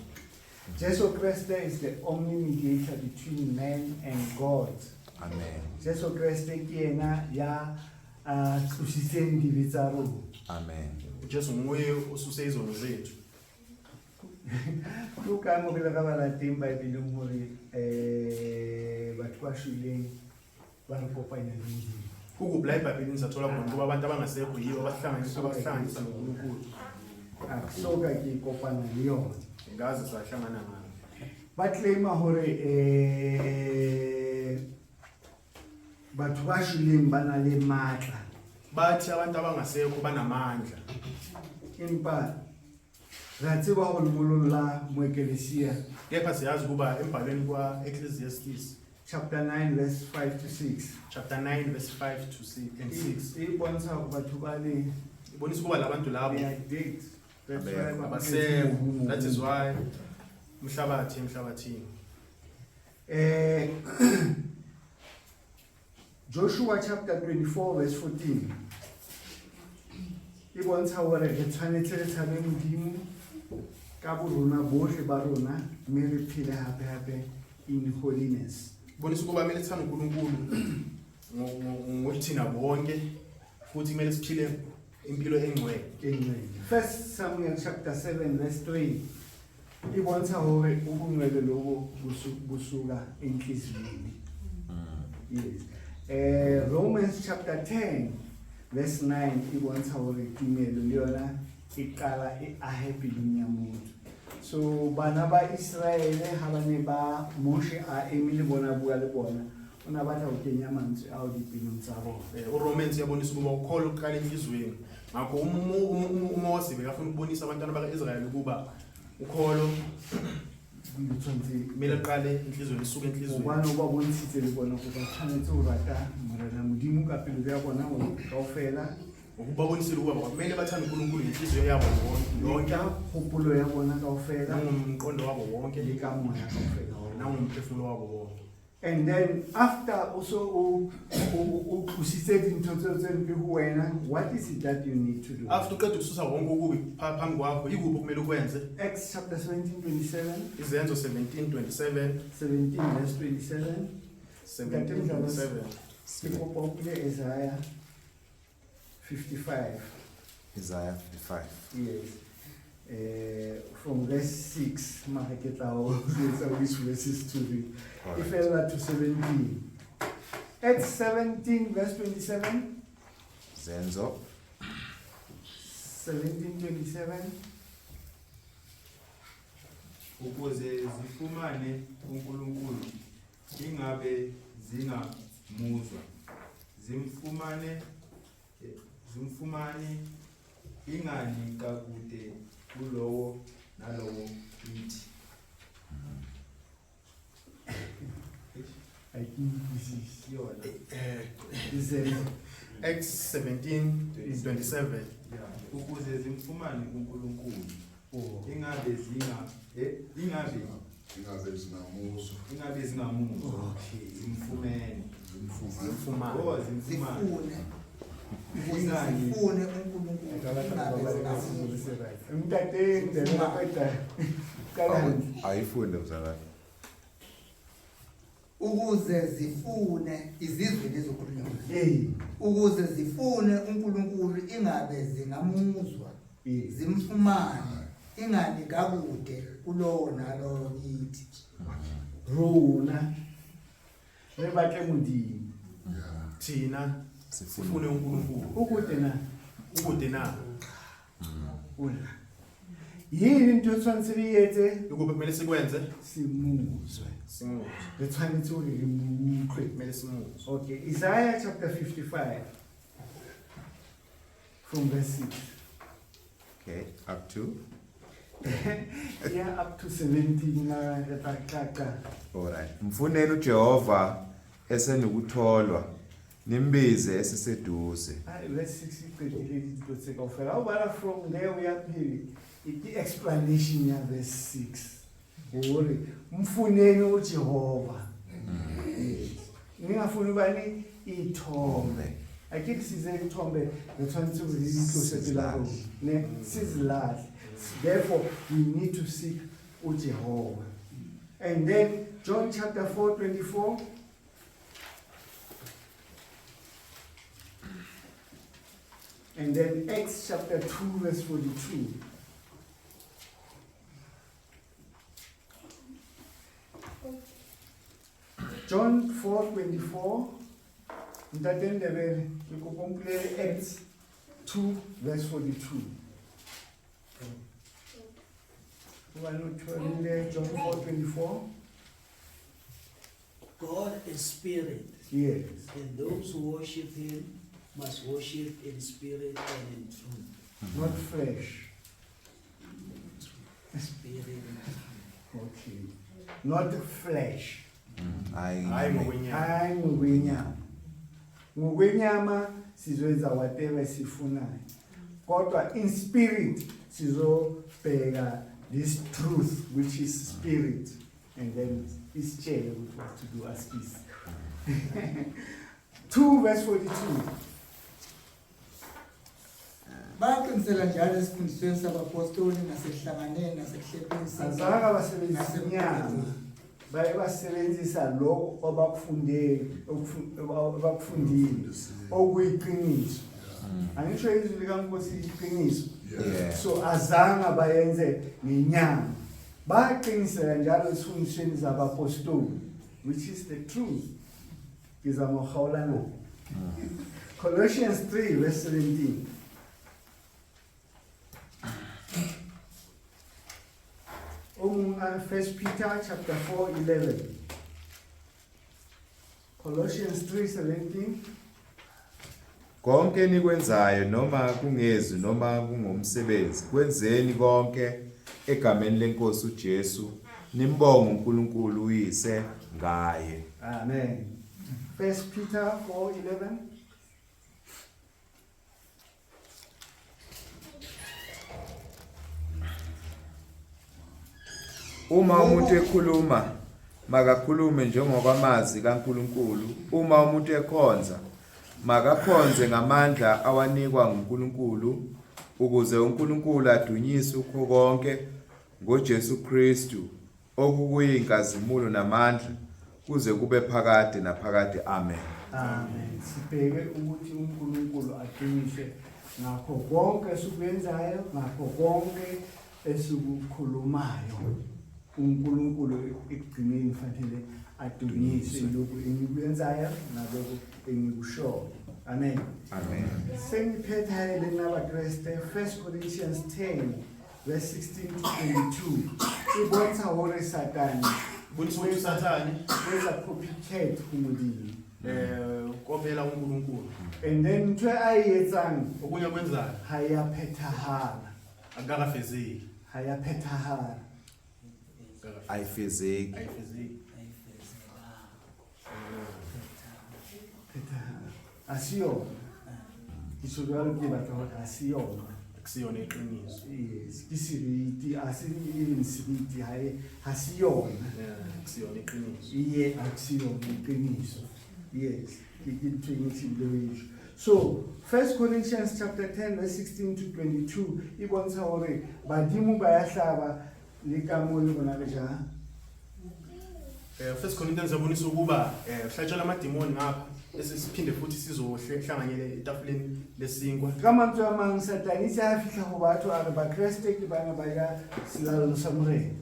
Jesu Kriste is the only mediator between man and God. Amen. Jesu Kriste ke yena ya tlositseng dibe tsa rona. Amen. Jesu nguye osuse izono zethu. Ke o ka mo re le ka bala teng Bible-eng hore, batho ba shweleng ba re kopanya le Modimo. Kukuphi la eBhayibhelini sathola khona ukuba abantu abangasekho yibo abahlanganisa noNkulunkulu? Akusoka ke kopana le yona. Ngaze sahlangana ngayo. Ba claima hore, batho ba shweleng ba na le matla. Bathi abantu abangasekho banamandla. Empa re a tseba hore lengolong la Moekelesia, Kepha siyazi ukuba embhalweni kwa-Ecclesiastes chapter 9 verse 5 to 6, chapter 9 verse 5 to 6 and 6, e bontsha hore batho ba le ibonisa ukuba labantu labo they are dead. That's why ba abasekho. That is why umhlabathi emhlabathini. Joshua chapter 24 verse 14 e bontsha hore re tshwanetse re tshabe Modimo ka borona bohle ba rona, mme re phele hape hape in holiness. Bonisa ukuba kumele sithande uNkulunkulu ngokuthina bonke, futhi kumele siphile impilo engcwele. Engcwele. First Samuel chapter 7 verse 3 e bontsha hore ubungcwele lobo busuka enhliziyweni. Yes. Romans chapter 10 verse 9 e bontsha hore tumelo le yona e qala e ahe pelong ya motho. So bana ba Israele ha ba ne ba Moshe a eme le bona bua le bona, o na batla ho kenya mantswe ao dipelong tsa bona. uRomans uyabonisa ukuba ukholo luqala enhliziyweni. Ngakho uMose bekafuna ukubonisa abantwana baka-Israyeli ukuba ukholo di tshwanetse Kumele aqale enhliziyweni, isuke enhliziyweni. Gobane o ba bontshitse le bona gore ba tshwanetse go rata Morena Modimo ka pelo ya bona kaofela. Ngokuba babonisile ukuba kumele bathande uNkulunkulu ngenhliziyo yabo Le yonke, ka kgopolo ya bona kaofela, nangomqondo wabo wonke, le ka moya kaofela wa bona. nangomphefumulo wabo wonke. And then after also o tlositse dintho tseo tse mpe ho wena, what is it that you need to do? After uqeda ukususa wonke okubi phambi kwakho, ikuphi okumele ukwenze? Acts chapter 17 27. Izenzo 17:27. 17 verse 27. 17:27. Ke kopa o bule Isaiah 55. Isaiah 55. Yes. From verse 6, mara ke tla o jwetsa which verses to read. All E right. fella to 17. Acts 17 verse 27. Zenzo 17:27. Ukuze zifumane uNkulunkulu ingabe zingamuzwa, zimfumane ingani kakude kulowo nalowo kithi. I think this is Yona. Izenzo. Acts 17:27. Yeah, ukuze zimfumane uNkulunkulu Oh. ingabe zinga ingabe Ingabe zingamuzwa. Ingabe zingamuzwa. Okay. Zimfumene. Zimfumane. Zimfumane. Oh, zimfumane. Zifune. Ukuze zifune uNkulunkulu ingabe zingamuzwa. Ntate Ndebe qeda. Qala hantle. Ayifunde mzalwane. Ukuze zifune izizwe lezokhulunywa. Hey. Ukuze zifune uNkulunkulu ingabe zingamuzwa. Zimfumane ingani kakude kulowo nalowo kithi. Rona re batle Modimo. Thina sifune uNkulunkulu. Ukude na? Ukude na? Ula. Yini into tshwanetse re e etse? Ikuphi kumele sikwenze? Simuzwe. Simuzwe. Re tshwanetse hore re mo utlwe. Kumele simuzwe. Okay, Isaiah chapter 55 from verse 6. Okay, up to? Yeah, up to 17 na re tla qaka. All right. Mfuneni uJehova esenukutholwa, nimbize eseseduze. Ai, verse 6 e qedile dintho tse kaofela. Ha o bala from there o ya pele, e ke explanation ya verse 6. Hore mfuneni uJehova. Yes. Ningafuni bani ithombe. Ake ke size ithombe re tshwanetse hore re di tlose pela rona, ne? Sizilahle. Therefore, we need to seek uJehova. And then John chapter 4:24. And then Acts chapter 2 verse 42. John 4:24. Ntate Ndebele, ke kopa o mpolelle Acts 2 verse 42. Hobane o tholile John 4:24. God is spirit. Yes. And those who worship him must worship in spirit and in truth. Not flesh. Spirit and truth. Okay. Not flesh. Hayi Hayi ngokwenyama. Hayi ngokwenyama. Ngokwenyama sizoyenza whatever sifunayo. Kodwa in spirit sizobheka this truth which is spirit, and then isitshele ukuthi what to do as is. 2 verse 42. Baqinisela njalo esifundisweni sabapostoli nasekuhlanganeni nasekuhlepheni Azange basebenzise inyama. Baye basebenzisa lokho abakufundile okuyiqiniso. Angisho izwi likaNkosi iqiniso. So azange bayenze ngenyama. Baqinisela njalo esifundisweni zabapostoli, which is the truth. Ngizama ukugawulana. Colossians 3 verse 17. 1 Peter chapter 4:11. Colossians 3:17. Konke enikwenzayo noma kungezwi noma kungomsebenzi, kwenzeni konke egameni lenkosi uJesu, Nimbonge uNkulunkulu uyise ngaye. Amen. First Peter 4:11. Uma umuntu ekhuluma makakhulume njengokwamazwi kaNkulunkulu. Uma umuntu ekhonza makakhonze ngamandla awanikwa nguNkulunkulu ukuze uNkulunkulu adunyiswe kukho konke ngoJesu Kristu okukuyinkazimulo namandla kuze kube phakade naphakade. Amen. Amen. Sibheke ukuthi uNkulunkulu adunyiswe ngakho konke esikuyenzayo, ngakho konke esikukhulumayo. uNkulunkulu ekugcineni fanele adunyiswe lokhu engikuyenzayo nalokhu engikushoyo. Amen. Amen. Sengiphetha le nabaKreste 1 Corinthians 10 verse 16 to 22 e bontsha hore Satane Bonisa ukuthi uSathane o etsa copycat ho Modimo. Kopela uNkulunkulu. And then ntho a e etsang Okunye kwenzayo ha ya phethahala, akukakafezeki. Ha ya phethahala. Ayifezeki. Ayifezeki. Phethahala. A se yona. Ke tjho jwalo ke batla hore ha se yona. Akusiyona iqiniso. Yes, ke seriti, a se e leng seriti ha e ha se yona. Yeah, akusiyona iqiniso. Iye, akusiyona iqiniso. Yes, ke ntho e ngihlile ho e tjho. So, 1 Corinthians chapter 10 verse 16 to 22 e bontsha hore badimo ba ya hlaba le ka mo le rona re jang. First Corinthians yabonisa ukuba hlatshelwa amadimoni ngapha bese siphinde futhi sizohlanganyele etafuleni lesinkwa. Ka mantswe a mang Satane itse ha fihla ho batho a re Bakreste ke bana ba ja selallo sa Morena.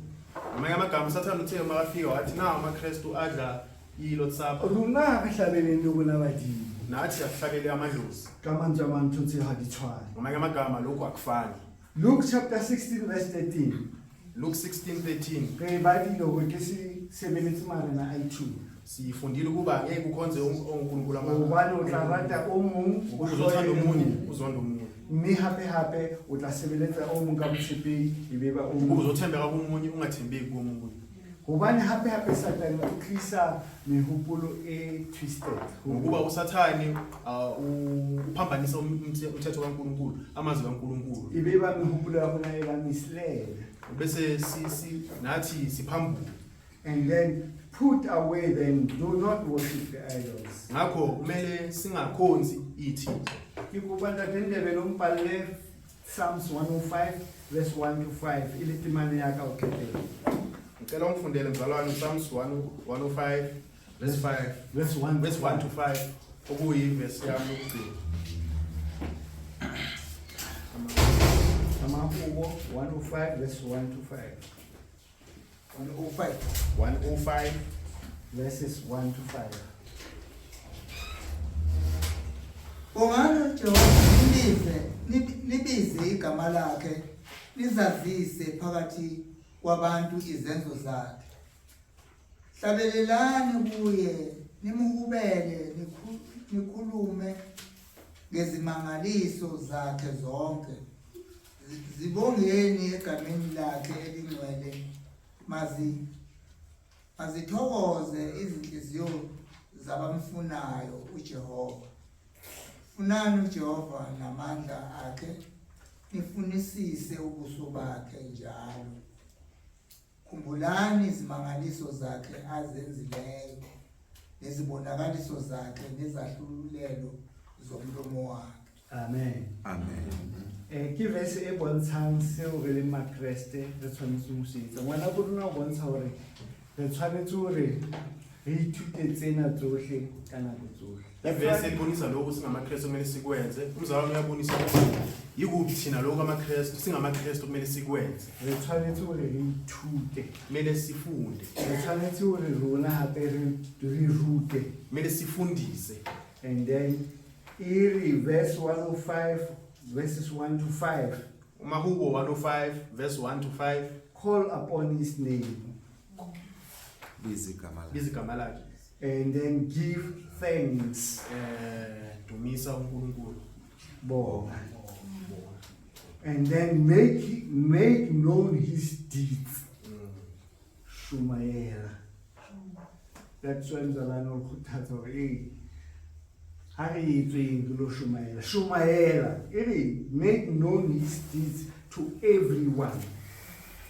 Ngamanye amagama uSathane uthe makafika wathi nawo amaKristu adla i-Lord's Supper. Rona ha re hlabeleng le rona badimo. Nathi asihlabele amadlozi. Ka mantswe a mang ntho tseo ha di tshwane. Ngamanye amagama lokhu akufani. Luke chapter 16 verse 13. Luke 16:13. Re badile hore ke se sebeletse marena a ithunya. Sifundile ukuba ngeke ukhonze onkulunkulu Hobane o tla rata o mong, o Ukuze uthande hloye omunye, e mong. uzonde omunye. Mme hape hape o tla sebeletsa o mong ka botshepehi, e be ba o mong. Ukuze uthembeka komunye, ungathembeki komunye. Hobane hape hape Satane o tlisa mehopolo e twisted. Ngokuba uSathane uphambanisa umthetho kaNkulunkulu, amazwi kaNkulunkulu. E be ba mehopolo ya rona e ba misled. Bese nathi siphambuke. And then put away then, do not worship the idols. Ngakho kumele singakhonzi ithixo. Ke kopa Ntate Ndebele o mpalle Psalms 105 verse 1 to 5 e le temana ya ka o qetela. Ngicela ungifundele mzalwane Psalms 105 verse 5 verse 1 verse 1 to 5 okuyi verse yami yokugcina. Amahubo 105 verse 1 to 5. 105. 105 verses 1 to 5. Bongani uJehova, nibize igama lakhe, nizazise phakathi kwabantu izenzo zakhe. Hlabelelani kuye, nimhubele, nikhulume ngezimangaliso zakhe zonke. Zibongeni egameni lakhe elingcwele, mazithokoze izinhliziyo zabamfunayo uJehova. Funani uJehova namandla akhe, nifunisise ubuso bakhe njalo. Khumbulani izimangaliso zakhe azenzileyo, nezibonakaliso zakhe nezahlulelo zomlomo wakhe. Amen. Amen. Ke verse e bontshang seo re leng Makreste re tshwanetseng ho se etsa. Ngwana bo rona o bontsha hore re tshwanetse hore re ithute tsena tsohle ka nako tsohle. Ivesi ebonisa lokhu singamaKristu kumele sikwenze. Umzalwane uyabonisa ukuthi yikuphi thina lokhu amaKristu singamaKristu kumele sikwenze. Re tshwanetse hore re ithute. Kumele sifunde. Re tshwanetse hore rona hape re rute. Kumele sifundise. And then iri verse 105 verses 1 to 5. Umahubo 105 verse 1 to 5. Call upon his name. Biza igama lakhe. Biza igama lakhe. And then give thanks. Dumisa uNkulunkulu. Bonga. And then make known his deeds. Shumayela. That's why mzalwane o kgothatsa hore ee, ha re etsweng re lo shumaela. Shumaela e re make known his deeds to everyone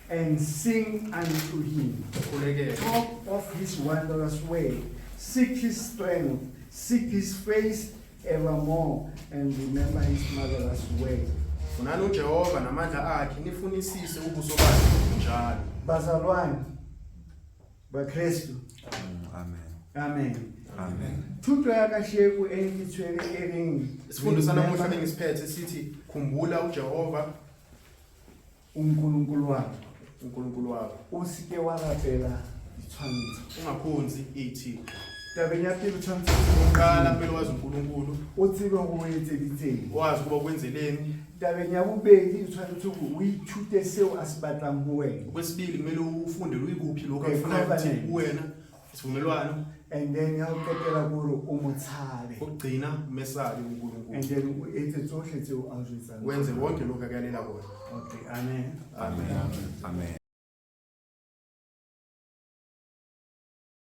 and sing unto him. Khulekela. Talk of his wondrous way, seek his strength, seek his face evermore, and remember his marvelous way. Funani uJehova namandla akhe, nifunisise ubuso bakhe njalo. Bazalwane baKristu, Amen. amen. Amen. Thuto ya kasheko e ke tshwere e reng Isifundo sanamuhla remember bengisiphethe sithi khumbula uJehova uNkulunkulu wakho, uNkulunkulu wakho. o seke wa rapela ditshwantsho. Ungakhonzi ithixo. Tabeng ya pele o tshwanetse Uqala kumele wazi uNkulunkulu, o tsebe hore o etseditseng. wazi ukuba kwenzeleni. Tabeng ya bobedi o tshwanetse hore o ithute seo a se batlang ho wena. Okwesibili kumele ufunde luyikuphi lokhu The akufunayo ukuthi covenant. kuwena, isivumelwano. And then ya ho qetela ke hore o mo tshabe. Okugcina umesabe And uNkulunkulu. then o etse tsohle tseo a o jwetsang. Wenze konke lokhu akuyalela kona. Okay, amen. Amen. Amen.